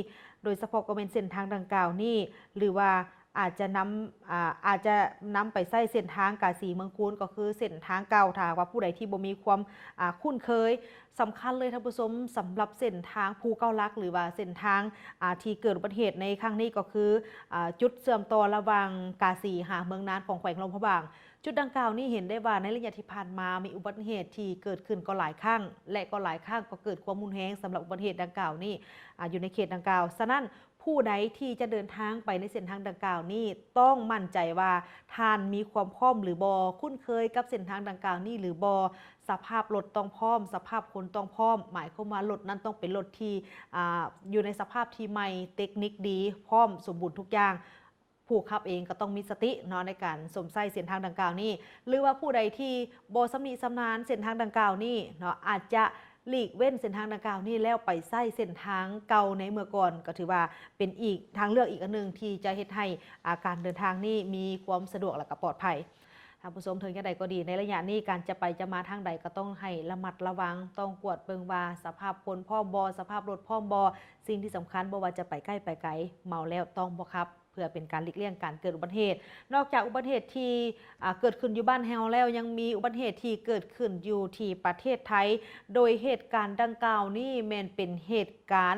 ໂດຍສະເພາະກໍແມ່ນເສັ້ນທາງດັ່ງກ່າວນີ້ ຫຼືວ່າ ອາດຈະນຳ ອາ ອາດຈະນຳໄປໃຊ້ເສັ້ນທາງກາສີເມືອງຄູນ ກໍຄືເສັ້ນທາງເກົ່າ ຖ້າຫາກວ່າຜູ້ໃດທີ່ບໍ່ມີຄວາມ ອາ ຄຸ້ນເຄີຍ. ສຳຄັນເລີຍທ່ານຜູ້ຊົມ ສຳລັບເສັ້ນທາງພູເກົ້າຫຼັກ ຫຼືວ່າເສັ້ນທາງ ອາ ທີ່ເກີດອຸບັດຕິເຫດໃນຄັ້ງນີ້ ກໍຄື ອາ ຈຸດເຊື່ອມຕໍ່ລະຫວ່າງກາສີຫາເມືອງນານຂອງແຂວງຫຼວງພະບາງ. ຈຸດດັ່ງກ່າວນີ້ເຫັນໄດ້ວ່າໃນໄລຍະທີ່ຜ່ານມາມີອຸບັດຕິເຫດທີ່ເກີດຂຶ້ນກໍຫຼາຍຄັ້ງ ແລະ ກໍຫຼາຍຄັ້ງກໍເກີດຄວາມຮຸນແຮງສຳລັບອຸບັດຕິເຫດດັ່ງກ່າວນີ້ ອາ ຢູ່ໃນເຂດດັ່ງກ່າວ. ສະນັ້ນ ຜູ້ໃດທີ່ຈະເດີນທາງໄປໃນເສັ້ນທາງດັ່ງກ່າວນີ້ ຕ້ອງໝັ້ນໃຈວ່າທ່ານມີຄວາມພ້ອມຫຼືບໍ່, ຄຸ້ນເຄີຍກັບເສັ້ນທາງດັ່ງກ່າວນີ້ຫຼືບໍ່, ສະພາບລົດຕ້ອງພ້ອມ, ສະພາບຄົນຕ້ອງພ້ອມ, ໝາຍຄວາມວ່າລົດນັ້ນຕ້ອງເປັນລົດທີ່ ອາ ຢູ່ໃນສະພາບທີ່ໃໝ່, ເຕັກນິກດີ, ພ້ອມສົມບູນທຸກຢ່າງ. ຜູ້ຂັບເອງກໍຕ້ອງມີສະຕິເນາະ ໃນການຊົມໃຊ້ເສັ້ນທາງດັ່ງກ່າວນີ້ ຫຼືວ່າຜູ້ໃດທີ່ບໍ່ຊຳນິຊຳນານເສັ້ນທາງດັ່ງກ່າວນີ້ເນາະ ອາດຈະຫຼີກເວັ້ນເສັ້ນທາງດັ່ງກ່າວນີ້ ແລ້ວໄປໃຊ້ເສັ້ນທາງເກົ່າໃນເມື່ອກ່ອນ ກໍຖືວ່າເປັນອີກທາງເລືອກອີກອັນໜຶ່ງທີ່ຈະເຮັດໃຫ້ ອາ ການເດີນທາງນີ້ມີຄວາມສະດວກ ແລະ ກໍປອດໄພ. ທ່ານຜູ້ຊົມ ເຖິງຢ່າງໃດກໍດີ ໃນໄລຍະນີ້ ການຈະໄປຈະມາທາງໃດກໍຕ້ອງໃຫ້ລະມັດລະວັງ, ຕ້ອງກວດເບິ່ງວ່າສະພາບຄົນພ້ອມບໍ່, ສະພາບລົດພ້ອມບໍ່. ສິ່ງທີ່ສຳຄັນ ບໍ່ວ່າຈະໄປໃກ້ໄປໄກ, ເມົາແລ້ວຕ້ອງບໍ່ຂັບ ເພື່ອເປັນການຫຼີກລ່ຽງການເກີດອຸບັດຕິເຫດ. ນອກຈາກອຸບັດຕິເຫດທີ່ ອາ ເກີດຂຶ້ນຢູ່ບ້ານເຮົາແລ້ວ ຍັງມີອຸບັດຕິເຫດທີ່ເກີດຂຶ້ນຢູ່ທີ່ປະເທດໄທ, ໂດຍເຫດການດັ່ງກ່າວນີ້ແມ່ນເປັນເຫດການ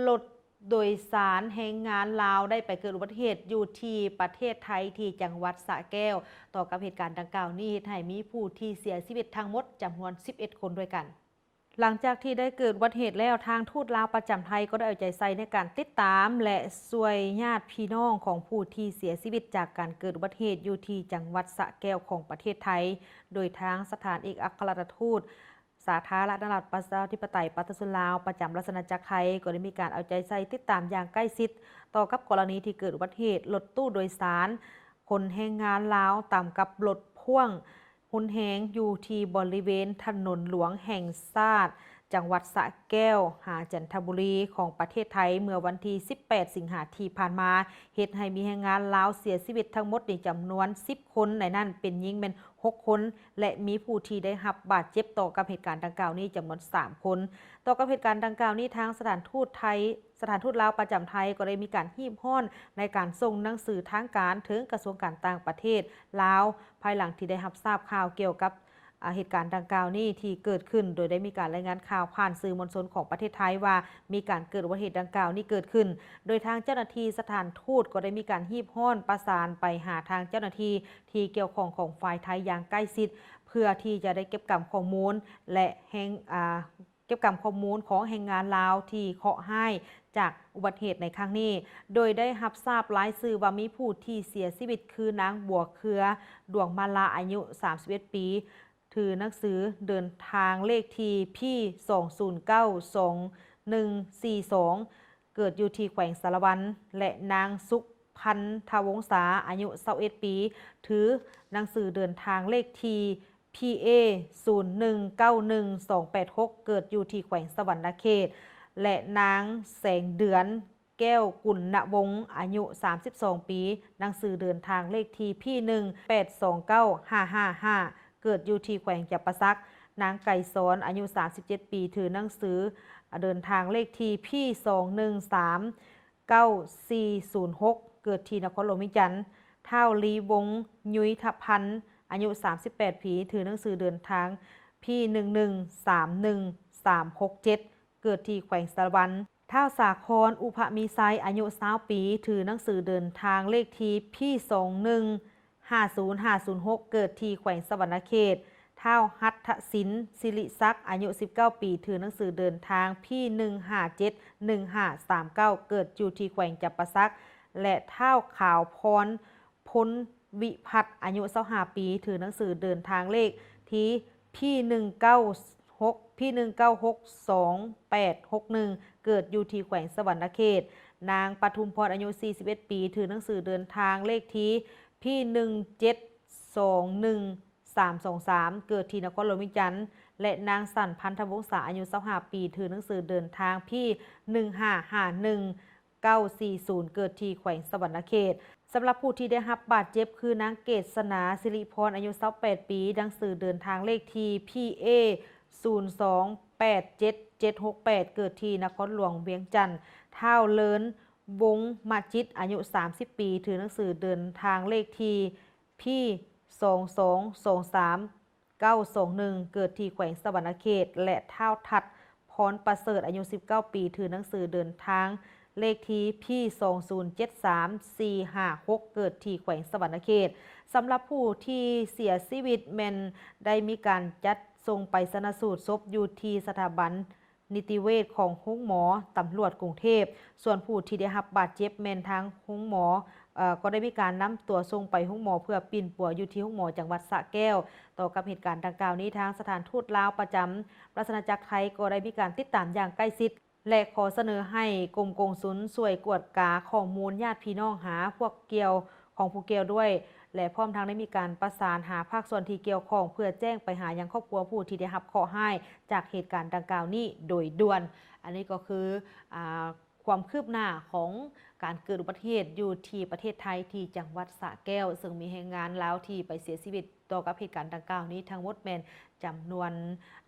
ລົດໂດຍສານແຮງງານລາວໄດ້ໄປເກີດອຸບັດຕິເຫດຢູ່ທີ່ປະເທດໄທ ທີ່ຈັງຫວັດສະແກ້ວ. ຕໍ່ກັບເຫດການດັ່ງກ່າວນີ້ ເຮັດໃຫ້ມີຜູ້ທີ່ເສຍຊີວິດທັງໝົດຈຳນວນສິບເອັດຄົນດ້ວຍກັນ. ຫຼັງຈາກທີ່ໄດ້ເກີດອຸບັດຕິເຫດແລ້ວ, ທາງທູດລາວປະຈຳໄທກໍໄດ້ເອົາໃຈໃສ່ໃນການຕິດຕາມ ແລະ ຊ່ວຍຍາດພີ່ນ້ອງຂອງຜູ້ທີ່ເສຍຊີວິດຈາກການເກີດອຸບັດຕິເຫດຢູ່ທີ່ຈັງຫວັດສະແກ້ວຂອງປະເທດໄທ, ໂດຍທາງສະຖານເອກອັກຄະລັດຖະທູດສາທາລະນະລັດປະຊາທິປະໄຕປະຊາຊົນລາວປະຈຳລາຊະອານາຈັກໄທ ກໍໄດ້ມີການເອົາໃຈໃສ່ຕິດຕາມຢ່າງໃກ້ຊິດ ຕໍ່ກັບກໍລະນີທີ່ເກີດອຸບັດຕິເຫດລົດຕູ້ໂດຍສານຂົນແຮງງານລາວຕຳກັບລົດພ່ວງ ຮຸນແຮງຢູ່ທີ່ບໍລິເວນຖະໜົນຫຼວງແຫ່ງຊາດ ຈັງຫວັດສະແກ້ວ ຫາຈັນທະບູລີ ຂອງປະເທດໄທ ເມື່ອວັນທີສິບແປດ ສິງຫາທີ່ຜ່ານມາ, ເຮັດໃຫ້ມີແຮງງານລາວເສຍຊີວິດທັງໝົດນີ້ຈຳນວນສິບຄົນ, ໃນນັ້ນເປັນຍິງແມ່ນຫົກຄົນ ແລະ ມີຜູ້ທີ່ໄດ້ຮັບບາດເຈັບຕໍ່ກັບເຫດການດັ່ງກ່າວນີ້ຈຳນວນສາມຄົນ. ຕໍ່ກັບເຫດການດັ່ງກ່າວນີ້, ທາງສະຖານທູດໄທ ສະຖານທູດລາວປະຈຳໄທກໍໄດ້ມີການຮີບຮ້ອນໃນການສົ່ງໜັງສືທາງການເຖິງກະຊວງການຕ່າງປະເທດລາວ ພາຍຫຼັງທີ່ໄດ້ຮັບຊາບຂ່າວກ່ຽວກັບ ອາ ເຫດການດັ່ງກ່າວນີ້ທີ່ເກີດຂຶ້ນ, ໂດຍໄດ້ມີການລາຍງານຂ່າວຜ່ານສື່ມວນຊົນຂອງປະເທດໄທວ່າ ມີການເກີດອຸບັດຕິເຫດດັ່ງກ່າວນີ້ເກີດຂຶ້ນ, ໂດຍທາງເຈົ້າໜ້າທີ່ສະຖານທູດກໍໄດ້ມີການຮີບຮ້ອນປະສານໄປຫາທາງເຈົ້າໜ້າທີ່ທີ່ກ່ຽວຂ້ອງຂອງຝ່າຍໄທຢ່າງໃກ້ຊິດ ເພື່ອທີ່ຈະໄດ້ເກັບກຳຂໍ້ມູນ ແລະ ແຮງ ອາ ເກັບກຳຂໍ້ມູນຂອງແຮງງານລາວທີ່ເຄາະຮ້າຍຈາກອຸບັດຕິເຫດໃນຄັ້ງນີ້, ໂດຍໄດ້ຮັບຊາບລາຍຊື່ວ່າມີຜູ້ທີ່ເສຍຊີວິດຄືນາງ ບົວເຄືອ ດວງມາລາ ອາຍຸສາມສິບເອັດປີ ຖືໜັງສືເດີນທາງເລກທີ ພີ ສອງສູນເກົ້າ ສອງໜຶ່ງສີ່ສອງ ເກີດຢູ່ທີ່ແຂວງສາລະວັນ ແລະ ນາງ ສຸກພັນທະວົງສາ ອາຍຸຊາວເອັດປີ ຖືໜັງສືເດີນທາງເລກທີ ພີເອ ສູນໜຶ່ງເກົ້າໜຶ່ງສອງແປດຫົກ ເກີດຢູ່ທີ່ແຂວງສະຫວັນນະເຂດ ແລະ ນາງ ແສງເດືອນ ແກ້ວກຸນນະວົງ ອາຍຸສາມສິບສອງປີ ໜັງສືເດີນທາງເລກທີ ພີໜຶ່ງແປດສອງເກົ້າຫ້າຫ້າຫ້າ ເກີດຢູ່ທີ່ແຂວງຈຳປາສັກ, ນາງ ໄກສອນ ອາຍຸສາມສິບເຈັດປີ ຖືໜັງສືເດີນທາງເລກທີ ພີສອງໜຶ່ງສາມ ເກົ້າສີ່ສູນຫົກ ເກີດທີ່ນະຄອນຫຼວງວຽງຈັນ, ທ້າວ ລີວົງ ຍຸຍທະພັນ ອາຍຸສາມສິບແປດປີ ຖືໜັງສືເດີນທາງ ພີໜຶ່ງໜຶ່ງສາມໜຶ່ງສາມຫົກເຈັດ ເກີດທີ່ແຂວງສາລະວັນ, ທ້າວ ສາຄອນ ອຸພະມີໄຊ ອາຍຸຊາວປີ ຖືໜັງສືເດີນທາງເລກທີ ພີສອງໜຶ່ງ ຫ້າສູນຫ້າສູນຫົກ ເກີດທີ່ແຂວງສະຫວັນນະເຂດ, ທ້າວ ຫັດທະສິນ ສິລິສັກ ອາຍຸສິບເກົ້າປີ ຖືໜັງສືເດີນທາງ ພີໜຶ່ງຫ້າເຈັດໜຶ່ງຫ້າສາມເກົ້າ ເກີດຢູ່ທີ່ແຂວງຈຳປາສັກ ແລະ ທ້າວ ຂາວພອນ ພົນວິພັດ ອາຍຸຊາວຫ້າປີ ຖືໜັງສືເດີນທາງເລກທີ ພີໜຶ່ງເກົ້າຫົກ ພີໜຶ່ງເກົ້າຫົກສອງແປດຫົກໜຶ່ງ ເກີດຢູ່ທີ່ແຂວງສະຫວັນນະເຂດ, ນາງ ປະທຸມພອນ ອາຍຸສີ່ສິບເອັດປີ ຖືໜັງສືເດີນທາງເລກທີ ພີໜຶ່ງເຈັດສອງໜຶ່ງສາມສອງສາມ ເກີດທີ່ນະຄອນຫຼວງວຽງຈັນ ແລະ ນາງ ສັນ ພັນທະວົງສາ ອາຍຸຊາວຫ້າປີ ຖືໜັງສືເດີນທາງ ພີໜຶ່ງຫ້າຫ້າໜຶ່ງ ເກົ້າສີ່ສູນ ເກີດທີ່ແຂວງສະຫວັນນະເຂດ. ສຳລັບຜູ້ທີ່ໄດ້ຮັບບາດເຈັບຄື ນາງ ເກດສະໜາ ສິລິພອນ ອາຍຸຊາວແປດປີ ໜັງສືເດີນທາງເລກທີ ພີເອສູນສອງແປດເຈັດເຈັດຫົກແປດ ເກີດທີ່ນະຄອນຫຼວງວຽງຈັນ, ທ້າວ ເລີນ ວົງມະຈິດ ອາຍຸສາມສິບປີ ຖືໜັງສືເດີນທາງເລກທີ ພີ ສອງສອງສອງສາມ ເກົ້າສອງໜຶ່ງ ເກີດທີ່ແຂວງສະຫວັນນະເຂດ ແລະ ທ້າວ ທັດ ພອນປະເສີດ ອາຍຸສິບເກົ້າປີ ຖືໜັງສືເດີນທາງເລກທີ ພີ ສອງສູນເຈັດສາມສີ່ຫ້າຫົກ ເກີດທີ່ແຂວງສະຫວັນນະເຂດ. ສຳລັບຜູ້ທີ່ເສຍຊີວິດແມ່ນໄດ້ມີການຈັດສົ່ງໄປຊະນະສູດສົບຢູ່ທີ່ສະຖາບັນ ນິຕິເວດຂອງໂຮງໝໍຕຳຫຼວດກຸງເທບ. ສ່ວນຜູ້ທີ່ໄດ້ຮັບບາດເຈັບແມ່ນທາງໂຮງໝໍ ເອີ ກໍໄດ້ມີການນຳຕົວສົ່ງໄປໂຮງໝໍເພື່ອປິ່ນປົວຢູ່ທີ່ໂຮງໝໍຈັງຫວັດສະແກ້ວ. ຕໍ່ກັບເຫດການດັ່ງກ່າວນີ້, ທາງສະຖານທູດລາວປະຈຳລາຊະອານາຈັກໄທກໍໄດ້ມີການຕິດຕາມຢ່າງໃກ້ຊິດ ແລະ ຂໍສະເໜີໃຫ້ກົມກົງສຸນຊ່ວຍກວດກາຂໍ້ມູນຍາດພີ່ນ້ອງຫາພວກກ່ຽວ ຂອງຜູ້ກ່ຽວດ້ວຍ ແລະ ພ້ອມທັງໄດ້ມີການປະສານຫາພາກສ່ວນທີ່ກ່ຽວຂ້ອງ ເພື່ອແຈ້ງໄປຫາຍັງຄອບຄົວຜູ້ທີ່ໄດ້ຮັບເຄາະຮ້າຍຈາກເຫດການດັ່ງກ່າວນີ້ໂດຍດ່ວນ. ອັນນີ້ກໍຄື ອາ ຄວາມຄືບໜ້າຂອງການເກີດອຸບັດຕິເຫດຢູ່ທີ່ປະເທດໄທ ທີ່ຈັງຫວັດສະແກ້ວ ເຊິ່ງມີແຮງງານລາວທີ່ໄປເສຍຊີວິດຕໍ່ກັບເຫດການດັ່ງກ່າວນີ້ ທັງໝົດແມ່ນຈຳນວນ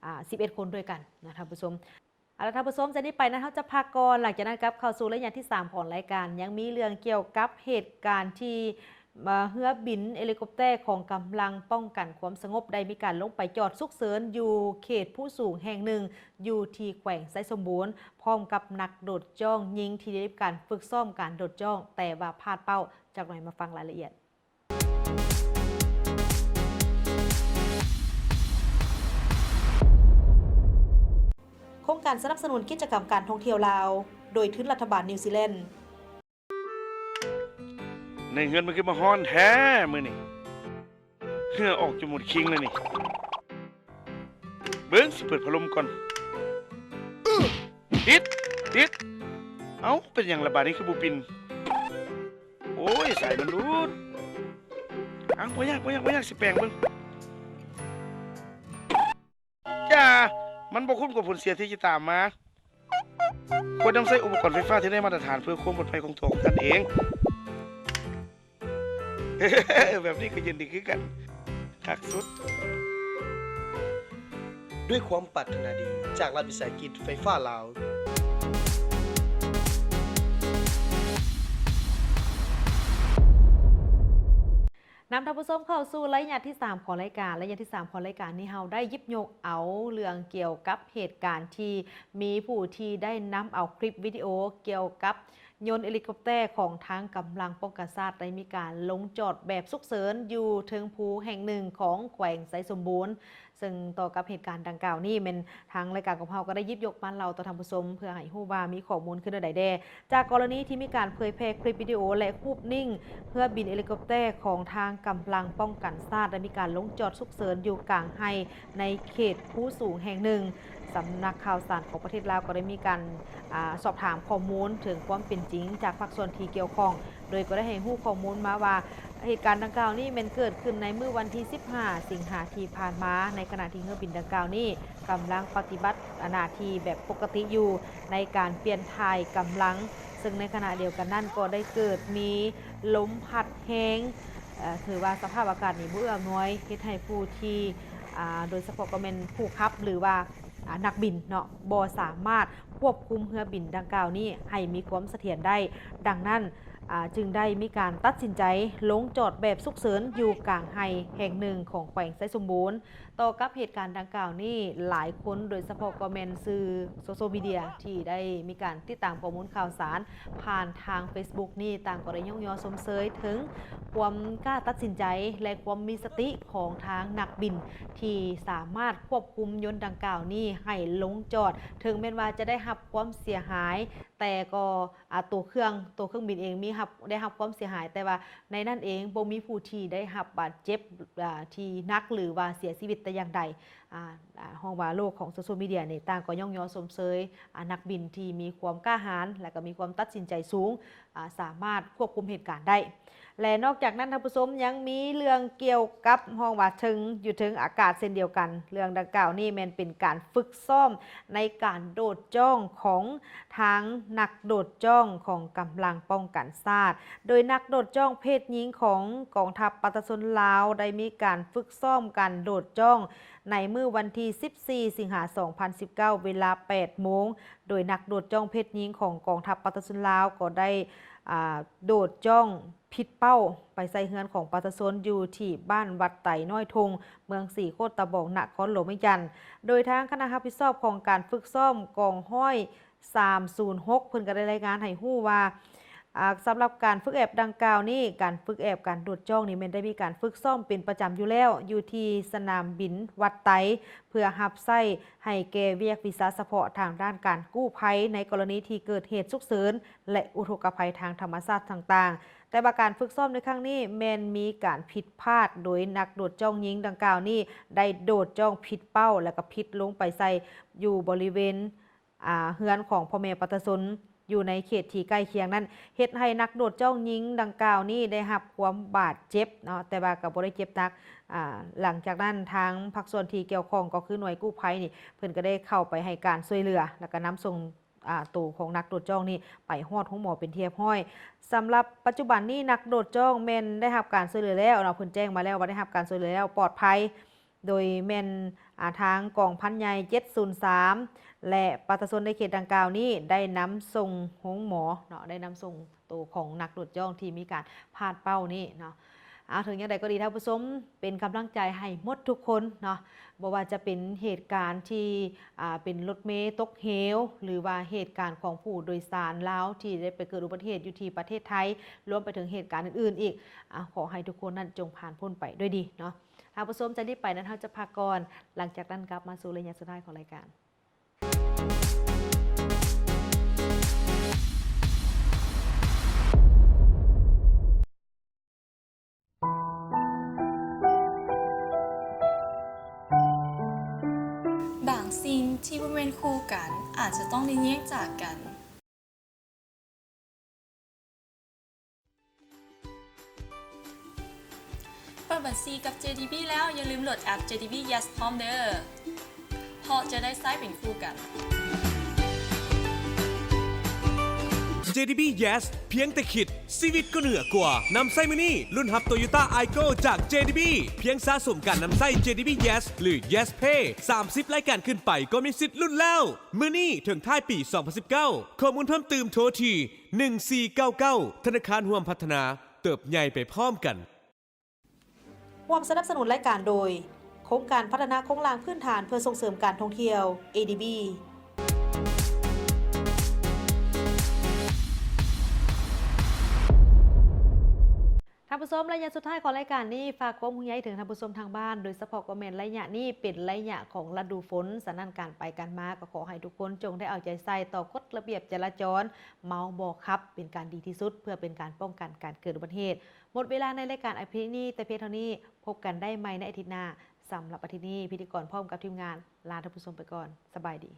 ອາ ສິບເອັດຄົນດ້ວຍກັນນະທ່ານຜູ້ຊົມ. ເອົາລະທ່ານຜູ້ຊົມ, ຈາກນີ້ໄປນັ້ນເຮົາຈະພັກກ່ອນ, ຫຼັງຈາກນັ້ນກັບເຂົ້າສູ່ໄລຍະທີສາມຂອງລາຍການ ຍັງມີເລື່ອງກ່ຽວກັບເຫດການທີ່ ເອີ ເຮືອບິນເອລິຄອບເຕີຂອງກຳລັງປ້ອງກັນຄວາມສະຫງົບ ໄດ້ມີການລົງໄປຈອດສຸກເສີນຢູ່ເຂດພູສູງແຫ່ງໜຶ່ງ ຢູ່ທີ່ແຂວງໄຊສົມບູນ ພ້ອມກັບນັກໂດດຈ້ອງຍິງທີ່ໄດ້ມີການຝຶກຊ້ອມການໂດດຈ້ອງ ແຕ່ວ່າພາດເປົ້າ. ຈັກໜ້ອຍມາຟັງລາຍລະອຽດ. ໂຄງການສະໜັບສະໜູນກິດຈະກຳການທ່ອງທ່ຽວລາວ ໂດຍທຶນລັດຖະບານນິວຊີແລນ. ໃນເຮືອນມັນຄືມາຮ້ອນແທ້ມື້ນີ້, ເຫື່ອອອກຈົນໝົດຄີງແລ້ວນີ້. ເບິ່ງ ຊິເປີດພັດລົມກ່ອນ. ຕິດ ຕິດ. ເອົ້າ ເປັນຫຍັງລະບາດນີ້ຄືບໍ່ປິ່ນ? ໂອ້ຍ ສາຍມັນຫຼຸດ. ເອົ້າ ບໍ່ຍາກ ບໍ່ຍາກ ບໍ່ຍາກ ຊິແປງເບິ່ງ. ຢ່າ, ມັນບໍ່ຄຸ້ມກັບຜົນເສຍທີ່ຈະຕາມມາ. ຄວນນຳໃຊ້ອຸປະກອນໄຟຟ້າທີ່ໄດ້ມາດຕະຖານເພື່ອຄວາມປອດໄພຂອງຕົວຂອງທ່ານເອງ. ແບບນີ້ກໍເຢັນດີຄືກັນ. ຄັກສຸດ. ດ້ວຍຄວາມປາດຖະໜາດີຈາກລັດວິສາຫະກິດໄຟຟ້າລາວ. ນຳທ່ານຜູ້ຊົມເຂົ້າສູ່ໄລຍະທີສາມຂອງລາຍການ. ໄລຍະທີສາມຂອງລາຍການນີ້ ເຮົາໄດ້ຫຍິບຍົກເອົາເລື່ອງກ່ຽວກັບເຫດການທີ່ມີຜູ້ທີ່ໄດ້ນຳເອົາຄລິບວິດີໂອກ່ຽວກັບຍົນເອລິຄອບເຕີຂອງທາງກຳລັງປ້ອງກັນຊາດ ໄດ້ມີການລົງຈອດແບບສຸກເສີນຢູ່ເທິງພູແຫ່ງໜຶ່ງຂອງແຂວງໄຊສົມບູນ. ເຊິ່ງຕໍ່ກັບເຫດການດັ່ງກ່າວນີ້ ແມ່ນທາງລາຍການຂອງເຮົາກໍໄດ້ຫຍິບຍົກມາເລົ່າຕໍ່ທ່ານຜູ້ຊົມ ເພື່ອໃຫ້ຮູ້ວ່າມີຂໍ້ມູນຄືແນວໃດແດ່ ຈາກກໍລະນີທີ່ມີການເຜີຍແຜ່ຄລິບວິດີໂອ ແລະ ຮູບນິ້ງເຮືອບິນເອລິຄອບເຕີຂອງທາງກຳລັງປ້ອງກັນຊາດ ໄດ້ມີການລົງຈອດສຸກເສີນຢູ່ກາງໄຮ່ໃນເຂດພູສູງແຫ່ງໜຶ່ງ. ສຳນັກຂ່າວສານຂອງປະເທດລາວກໍໄດ້ມີການ ອາ ສອບຖາມຂໍ້ມູນເຖິງຄວາມເປັນຈິງຈາກພາກສ່ວນທີ່ກ່ຽວຂ້ອງ ໂດຍກໍໄດ້ໃຫ້ຮູ້ຂໍ້ມູນມາວ່າ ເຫດການດັ່ງກ່າວນີ້ແມ່ນເກີດຂຶ້ນໃນມື້ວັນທີສິບຫ້າ ສິງຫາທີ່ຜ່ານມາ, ໃນຂະນະທີ່ເຮືອບິນດັ່ງກ່າວນີ້ກຳລັງປະຕິບັດໜ້າທີ່ແບບປົກກະຕິຢູ່ໃນການປ່ຽນຖ່າຍກຳລັງ, ເຊິ່ງໃນຂະນະດຽວກັນນັ້ນກໍໄດ້ເກີດມີລົມພັດແຮງ, ເອີ ຖືວ່າສະພາບອາກາດນີ້ບໍ່ເອື້ອອຳນວຍ, ເຮັດໃຫ້ຜູ້ທີ່ ອາ ໂດຍສະເພາະກໍແມ່ນຜູ້ຂັບ ຫຼືວ່າ ອາ ນັກບິນເນາະ ບໍ່ສາມາດຄວບຄຸມເຮືອບິນດັ່ງກ່າວນີ້ໃຫ້ມີຄວາມສະຖຽນໄດ້. ດັ່ງນັ້ນ ອາ ຈຶ່ງໄດ້ມີການຕັດສິນໃຈລົງຈອດແບບສຸກເສີນຢູ່ກາງໄຮ່ແຫ່ງໜຶ່ງຂອງແຂວງໄຊສົມບູນ. ຕໍ່ກັບເຫດການດັ່ງກ່າວນີ້, ຫຼາຍຄົນ ໂດຍສະເພາະກໍແມ່ນສື່ໂຊຊຽວມີເດຍ ທີ່ໄດ້ມີການຕິດຕາມຂໍ້ມູນຂ່າວສານຜ່ານທາງເຟສບຸກນີ້ ຕ່າງກໍໄດ້ຍ້ອງຍໍຊົມເຊີຍເຖິງຄວາມກ້າຕັດສິນໃຈ ແລະ ຄວາມມີສະຕິຂອງທາງນັກບິນ ທີ່ສາມາດຄວບຄຸມຍົນດັ່ງກ່າວນີ້ໃຫ້ລົງຈອດ, ເຖິງແມ່ນວ່າຈະໄດ້ຮັບຄວາມເສຍຫາຍ, ແຕ່ກໍ ອາ ໂຕເຄື່ອງ, ໂຕເຄື່ອງບິນເອງມີຮັບ, ໄດ້ຮັບຄວາມເສຍຫາຍ, ແຕ່ວ່າໃນນັ້ນເອງບໍ່ມີຜູ້ທີ່ໄດ້ຮັບບາດເຈັບ ອາ ທີ່ໜັກ ຫຼືວ່າເສຍຊີວິດແຕ່ຢ່າງໃດ. ອາ ອາ ຮອງວ່າໂລກຂອງໂຊຊຽວມີເດຍນີ້ ຕ່າງກໍຍ້ອງຍໍຊົມເຊີຍ ອາ ນັກບິນທີ່ມີຄວາມກ້າຫານ ແລະ ກໍມີຄວາມຕັດສິນໃຈສູງ, ອາ ສາມາດຄວບຄຸມເຫດການໄດ້. ແລະ ນອກຈາກນັ້ນ ທ່ານຜູ້ຊົມ ຍັງມີເລື່ອງກ່ຽວກັບ ຮອງວ່າເທິງ ຢູ່ເທິງອາກາດເຊັ່ນດຽວກັນ. ເລື່ອງດັ່ງກ່າວນີ້ແມ່ນເປັນການຝຶກຊ້ອມໃນການໂດດຈ້ອງຂອງທາງນັກໂດດຈ້ອງຂອງກຳລັງປ້ອງກັນຊາດ, ໂດຍນັກໂດດຈ້ອງເພດຍິງຂອງກອງທັບປະຊາຊົນລາວ ໄດ້ມີການຝຶກຊ້ອມການໂດດຈ້ອງ ໃນມື້ວັນທີສິບສີ່ ສິງຫາ ສອງພັນສິບເກົ້າ ເວລາແປດໂມງ, ໂດຍນັກໂດດຈ້ອງເພດຍິງຂອງກອງທັບປະຊາຊົນລາວກໍໄດ້ ອາ ໂດດຈ້ອງຜິດເປົ້າໄປໃສ່ເຮືອນຂອງປະຊາຊົນຢູ່ທີ່ບ້ານວັດໄຕນ້ອຍທົ່ງ ເມືອງສີໂຄດຕະບອງ ນະຄອນຫຼວງວຽງຈັນ. ໂດຍທາງຄະນະຮັບຜິດຊອບຂອງການຝຶກຊ້ອມກອງຮ້ອຍ ສາມສູນຫົກ ເພິ່ນກໍໄດ້ລາຍງານໃຫ້ຮູ້ວ່າ ອາ ສຳລັບການຝຶກແອບດັ່ງກ່າວນີ້, ການຝຶກແອບການໂດດຈ້ອງນີ້ແມ່ນໄດ້ມີການຝຶກຊ້ອມເປັນປະຈຳຢູ່ແລ້ວ ຢູ່ທີ່ສະໜາມບິນວັດໄຕ ເພື່ອຮັບໃຊ້ໃຫ້ແກ່ວຽກວິຊາສະເພາະທາງດ້ານການກູ້ໄພ ໃນກໍລະນີທີ່ເກີດເຫດສຸກເສີນ ແລະ ອຸທົກກະໄພທາງທຳມະຊາດຕ່າງໆ. ແຕ່ວ່າການຝຶກຊ້ອມໃນຄັ້ງນີ້ແມ່ນມີການຜິດພາດ, ໂດຍນັກໂດດຈ້ອງຍິງດັ່ງກ່າວນີ້ໄດ້ໂດດຈ້ອງຜິດເປົ້າ ແລ້ວກໍຜິດລົງໄປໃສ່ຢູ່ບໍລິເວນ ອາ ເຮືອນຂອງພໍ່ແມ່ປະຊາຊົນຢູ່ໃນເຂດທີ່ໃກ້ຄຽງນັ້ນ ເຮັດໃຫ້ນັກໂດດຈ້ອງຍິງດັ່ງກ່າວນີ້ໄດ້ຮັບຄວາມບາດເຈັບເນາະ, ແຕ່ວ່າກໍບໍ່ໄດ້ເຈັບໜັກ. ອາ ຫຼັງຈາກນັ້ນ ທາງພາກສ່ວນທີ່ກ່ຽວຂ້ອງ ກໍຄືໜ່ວຍກູ້ໄພນີ້ ເພິ່ນກໍໄດ້ເຂົ້າໄປໃຫ້ການຊ່ວຍເຫຼືອ ແລ້ວກໍນຳສົ່ງ ອາ ໂຕຂອງນັກໂດດຈ້ອງນີ້ໄປຮອດໂຮງໝໍເປັນທີ່ຮຽບຮ້ອຍ. ສຳລັບປັດຈຸບັນນີ້ ນັກໂດດຈັ່ງແມ່ນໄດ້ຮັບການຊ່ວຍເຫຼືອແລ້ວເນາະ, ເພິ່ນແຈ້ງມາແລ້ວວ່າໄດ້ຮັບການຊ່ວຍເຫຼືອແລ້ວ ປອດໄພ. ໂດຍແມ່ນ ອາ ທາງກອງພັນໃຫຍ່ເຈັດສູນສາມ ແລະ ປະຊາຊົນໃນເຂດດັ່ງກ່າວນີ້ໄດ້ນຳສົ່ງໂຮງໝໍເນາະ, ໄດ້ນຳສົ່ງໂຕຂອງນັກໂດດຈ້ອງທີ່ມີການພາດເປົ້ານີ້ເນາະ. ເອົາ ເຖິງຢ່າງໃດກໍດີ ທ່ານຜູ້ຊົມ ເປັນກຳລັງໃຈໃຫ້ໝົດທຸກຄົນເນາະ, ບໍ່ວ່າຈະເປັນເຫດການທີ່ ອາ ເປັນລົດເມຕົກເຫວ ຫຼືວ່າເຫດການຂອງຜູ້ໂດຍສານລາວທີ່ໄດ້ໄປເກີດອຸບັດຕິເຫດຢູ່ທີ່ປະເທດໄທ, ລວມໄປເຖິງເຫດການອື່ນໆອີກ. ອາ ຂໍໃຫ້ທຸກຄົນນັ້ນຈົ່ງຜ່ານພົ້ນໄປດ້ວຍດີເນາະ. ທ່ານຜູ້ຊົມ ຈະໄດ້ໄປນັ້ນ ເຮົາຈະພັກກ່ອນ, ຫຼັງຈາກນັ້ນກັບມາສູ່ໄລຍະສຸດທ້າຍຂອງລາຍການ. ບາງສິ່ງທີ່ບໍ່ແມ່ນຄູ່ກັນ ອາດຈະຕ້ອງໄດ້ແຍກຈາກກັນ. ເປີດບັນຊີກັບ ເຈ ດີ ບີ ແລ້ວ ຢ່າລືມໂຫຼດແອັບ ເຈ ດີ ບີ Yes ພ້ອມເດີ້, ເພາະຈະໄດ້ໃຊ້ເປັນຄູ່ກັນ. ເຈ ດີ ບີ Yes ພຽງແຕ່ຄິດ ຊີວິດກໍເໜືອກວ່າ. ນຳໃຊ້ມື້ນີ້ ລຸ້ນຮັບ Toyota Aygo ຈາກ ເຈ ດີ ບີ ພຽງສະສົມການນຳໃຊ້ ເຈ ດີ ບີ Yes ຫຼື Yes Pay ສາມສິບລາຍການຂຶ້ນໄປ ກໍມີສິດລຸ້ນແລ້ວ. ມື້ນີ້ເຖິງທ້າຍປີສອງພັນສິບເກົ້າ. ຂໍ້ມູນເພີ່ມຕື່ມໂທທີ່ ໜຶ່ງສີ່ເກົ້າເກົ້າ. ທະນາຄານຮ່ວມພັດທະນາ, ເຕີບໃຫຍ່ໄປພ້ອມກັນ. ຮ່ວມສະໜັບສະໜູນລາຍການໂດຍ ໂຄງການພັດທະນາໂຄງລ່າງພື້ນຖານເພື່ອສົ່ງເສີມການທ່ອງທ່ຽວ ເອ ດີ ບີ. ທ່ານຜູ້ຊົມ, ໄລຍະສຸດທ້າຍຂອງລາຍການນີ້ ຝາກຄວາມຫ່ວງໃຍເຖິງທ່ານຜູ້ຊົມທາງບ້ານ, ໂດຍສະເພາະກໍແມ່ນໄລຍະນີ້ເປັນໄລຍະຂອງລະດູຝົນ, ສະນັ້ນການໄປການມາກໍຂໍໃຫ້ທຸກຄົນຈົ່ງໄດ້ເອົາໃຈໃສ່ຕໍ່ກົດລະບຽບຈະລາຈອນ, ເມົາບໍ່ຂັບເປັນການດີທີ່ສຸດ ເພື່ອເປັນການປ້ອງກັນການເກີດອຸບັດຕິເຫດ. ໝົດເວລາໃນລາຍການອາທິດນີ້ແຕ່ພຽງເທົ່ານີ້, ພົບກັນໄດ້ໃໝ່ໃນອາທິດໜ້າ. ສຳລັບອາທິດນີ້, ພິທີກອນພ້ອມກັບທີມງານລາທ່ານຜູ້ຊົມໄປກ່ອນ. ສະບາຍດີ.